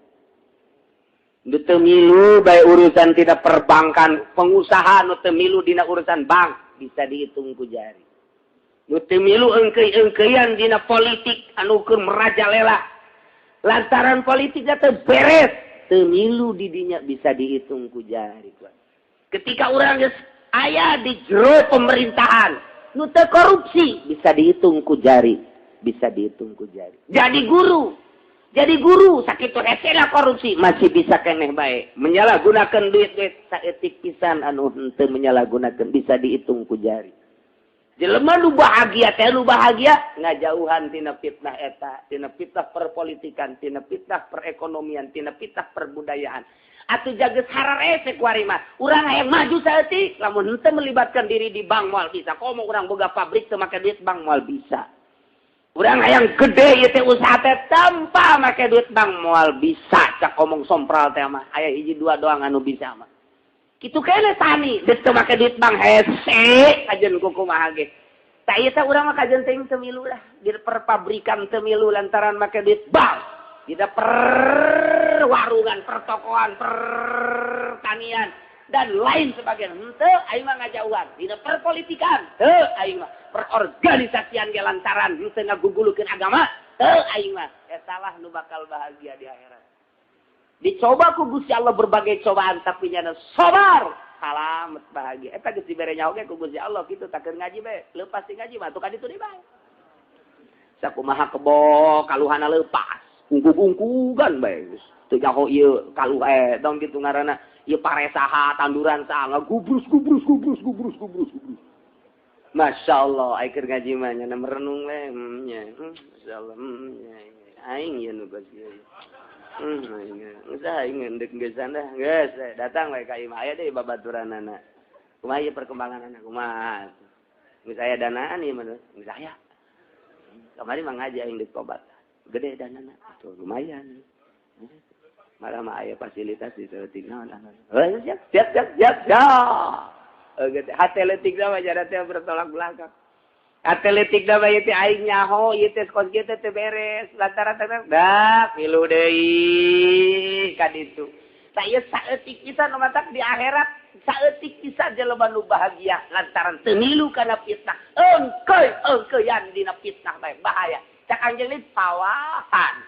Nu teu milu bae urusan tina perbankan, pengusaha nu teu milu dina urusan bank bisa dihitung ku jari. Nu teu milu eungkeuy-eungkeuyan dina politik anu keur merajalela. Lantaran politiknya teu beres, teu milu di dinya bisa dihitung ku jari. Ketika urang geus aya di jero pemerintahan, Nu teu korupsi bisa dihitung ku jari, bisa dihitung ku jari. Jadi guru sakitu hesena korupsi masih bisa keneh bae. Menyalahgunakan duit-duit saeutik pisan anu henteu menyalahgunakan bisa dihitung ku jari. Jelema nu bahagia teh nu bahagia ngajauhan tina fitnah eta, tina fitnah perpolitikan, tina fitnah perekonomian, tina fitnah perbudayaan. Atuh jaga hararese kuari mah. Urang hayang maju saeutik lamun henteu melibatkan diri di bank moal bisa. Komo urang boga pabrik teu make duit bank moal bisa. Urang hayang gede ieu teh usaha teh tanpa make duit bank moal bisa. Cak omong sompral teh mah aya hiji dua doang anu bisa mah. Kitu kene tani geus teu make duit bank hese kajen kumaha ge. Tah ieu teh urang mah kajen teuing teu milu lah di perpabrikan teu milu lantaran make duit bank. Di perwarungan, pertokoan, pertanian dan lain sebagainya. Henteu aing mah ngajauhan. Dina perpolitikan henteu aing mah. Perorganisasian ge lantaran henteu ngagugulukeun agama henteu aing mah. Eta lah nu bakal bahagia di akhirat. Dicoba ku Gusti Allah berbagai cobaan tapi nyana sabar, salamet bahagia. Eta geus dibere nyaho ge ku Gusti Allah kitu tak keur ngaji bae, leupas ti ngaji mah atuh ka ditu deui bae. Sakumaha kebo kaluhana leupas, ungkug-ungkugan bae geus. Teu nyaho ieu kaluh dong kitu ngaranna ieu pare saha, tanduran saha, ngagubrus gubrus gubrus gubrus gubrus gubrus. Masya Allah, ai keur ngaji mah nyana merenung we, nya. Masyaallah, nya. Aing ieu nu geus ieu. Geus aing ngeundek geusan dah. Geus datang we ka imah aya deui babaturanana. Kumaha ieu perkembanganana kumaha? Geus aya danaan ieu mah geus aya. Kamari mah ngaji aing deuk tobat. Gede danana. Tuh lumayan. Malah mah aya fasilitas di saeutik naon. Heuh siap siap siap siap. Gede hate leutik mah jada teh bertolak belakang. Atletik da bae teh aing nyaho ieu teh kos kieu teh beres lantaran teh dak milu deui ka ditu. Tah ieu saeutik pisan nu matak di akhirat saeutik pisan jelema nu bahagia lantaran teu milu kana fitnah. Engkeuy engkeuyan dina fitnah bae bahaya. Cak anjeun ni pawahan.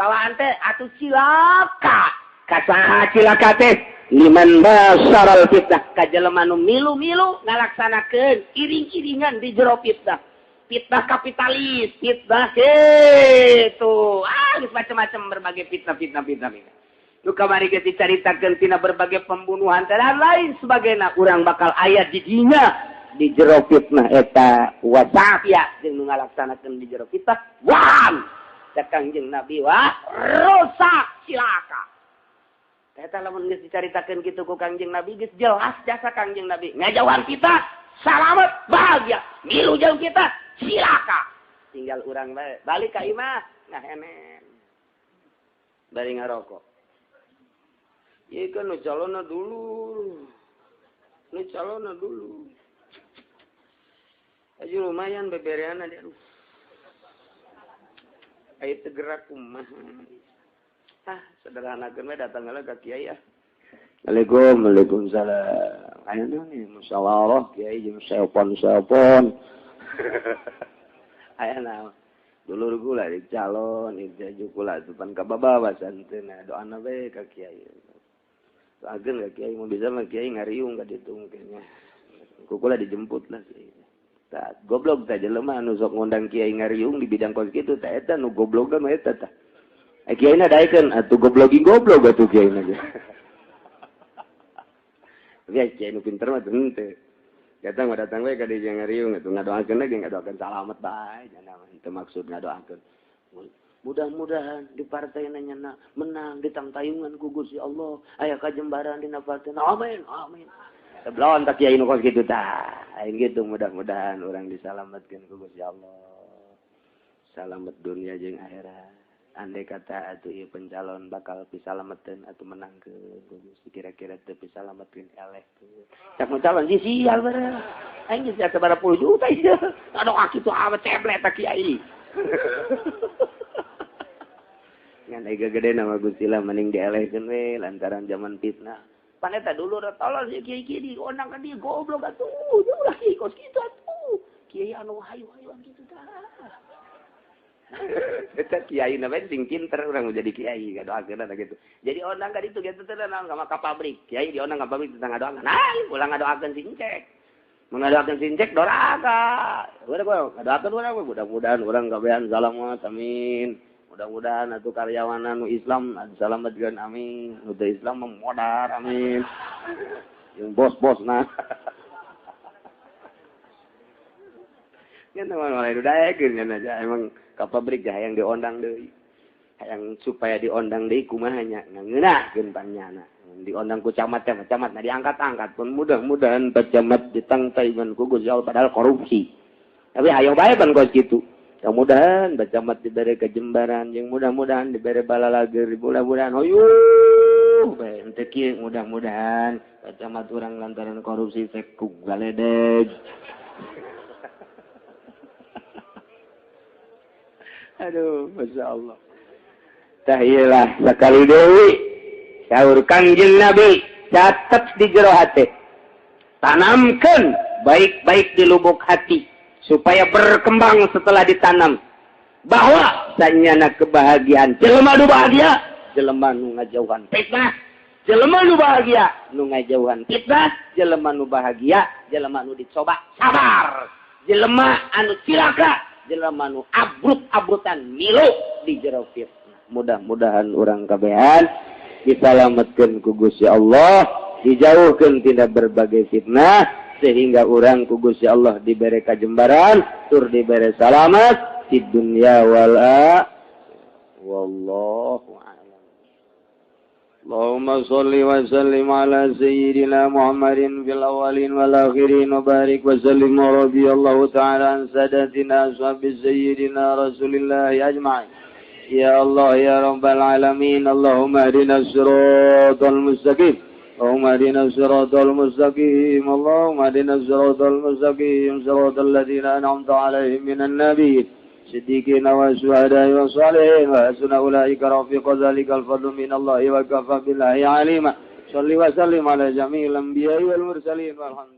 Pawahan teh atuh cilaka. Ka saha cilaka teh? Liman basaral fitnah ka jelema nu milu-milu ngalaksanakeun iring-iringan di jero fitnah. Fitnah kapitalis, fitnah kitu. Ah, geus macam-macam berbagai fitnah-fitnah fitnah. Nu kamari geus dicaritakeun tina berbagai pembunuhan dan lain sebagainya, urang bakal aya di dinya di jero fitnah eta wasafia jeung nu ngalaksanakeun di jero fitnah. Wan! Cak Kangjeng Nabi wah rusak cilaka. Eta lamun geus dicaritakeun kitu ku Kangjeng Nabi geus jelas jasa Kangjeng Nabi. Ngajauhan kita salamet bahagia, milu jeung kita cilaka. Tinggal urang bae balik ka imah ngahenen. Bari ngarokok. Ieu kan nu calonna dulu. Nu calonna dulu. Aja lumayan bebereana dia. Aduh. Aya teu gerak kumaha. Ah, sederhanakeun we datang heula ka kiai ah. Assalamualaikum, waalaikumsalam. Aya naon ieu musyawarah kiai jeung seopon-seopon. Aya naon? Dulur kula di calon, ieu kula depan ka babawa santeuna doana we ka kiai. Doakeun ka kiai mun bisa mah kiai ngariung ka ditu mungkin nya. Ku kula dijemput lah kiai. Tah goblok tah jelema anu sok ngundang kiai ngariung di bidang kos kitu tah eta nu goblogan mah eta tah. Kiai na daekeun atuh goblogi goblok atuh kiai na ge. Tapi kiai nu pinter mah henteu. Datang mah datang we ka dieu ngariung atuh ngadoakeun lagi ngadoakeun salamet bae nya henteu maksud ngadoakeun. Mudah-mudahan di partai nya menang ditangtayungan ku Gusti Allah aya kajembaran dina partai. Amin amin. Belon tak kiai nu kos kitu tah. Aing kitu mudah-mudahan urang disalametkeun ku Gusti Allah. Salamet dunia jeung akhirat. Andai kata atuh ieu pencalon bakal pisalameteun atuh menangkeun Gusti kira-kira teu pisalametkeun elehkeun. Cak nu calon sih sial bareng. Aing geus sabaraha puluh juta ieu. Aduh kitu amat ceblek ta kiai. Ngan ega gede nama Gusti lah mending dielehkeun we lantaran zaman fitnah. Pan eta dulur tolol si kiai-kiai diondang ka dieu goblok atuh. Ulah kiai kos kitu atuh. Kiai anu hayu-hayuan kitu tah. Eta kiai na bae sing pinter urang jadi kiai ngadoakeun eta kitu. Jadi ondang ka ditu kitu teh naon ka pabrik. Kiai diondang ka pabrik tentang ngadoakeun. Nah, ulah ngadoakeun sing cek. Mengadakan sincek doraka. Udah ngadoakeun urang mudah-mudahan urang kabehan salamat amin. Mudah-mudahan atuh karyawan anu Islam salamatkeun amin. Nu teu Islam mah modar amin. Yang bos-bosna. Nya mulai daekeun nya aja emang ka pabrik hayang diondang deui. Hayang supaya diondang deui kumaha nya ngeunahkeun panyana. Diondang ku camat teh camat nah diangkat-angkat pun mudah-mudahan Pak Camat ditangtai ngan ku Gusti Allah padahal korupsi. Tapi hayo bae pan kos kitu. Mudah-mudahan Pak Camat dibere kejembaran jeung mudah-mudahan dibere balalager mudah-mudahan hoyuh bae henteu kieu mudah-mudahan Pak Camat urang lantaran korupsi sek ku galedeg. Aduh, Masya Allah. Tah iyalah sakali deui saur Kangjeng Nabi catet di jero hati. Tanamkeun baik-baik di lubuk hati supaya berkembang setelah ditanam. Bahwa sanyana kebahagiaan jelema nu bahagia, jelema nu ngajauhan fitnah, jelema nu bahagia nu ngajauhan fitnah, jelema nu bahagia, jelema nu dicoba sabar, jelema anu cilaka, jelema nu abrut-abrutan milu di jero fitnah. Mudah-mudahan urang kabehan disalamatkeun ku Gusti Allah, dijauhkeun tina berbagai fitnah sehingga urang ku Gusti Allah dibere kajembaran tur dibere salamat di dunya wal akhirah. Wallahu a'lam. Allahumma shalli wa sallim ala sayyidina Muhammadin fil awwalin wal akhirin wa barik wa sallim wa radiyallahu ta'ala an sadatina ashabi sayyidina Rasulillah ajma'in. Ya Allah ya Rabbal alamin, Allahumma ihdinas siratal mustaqim. Allahumma ihdinas siratal mustaqim. Allahumma ihdinas siratal mustaqim. Siratal ladzina an'amta 'alaihim minan nabiyyin siddiqina wasyuhada'i wassalihin wa hasuna ulaika rafiqa dzalikal fadlu minallahi wa kafa billahi alima. Shalli wa sallim ala jami'il anbiya'i wal mursalin walhamdulillah.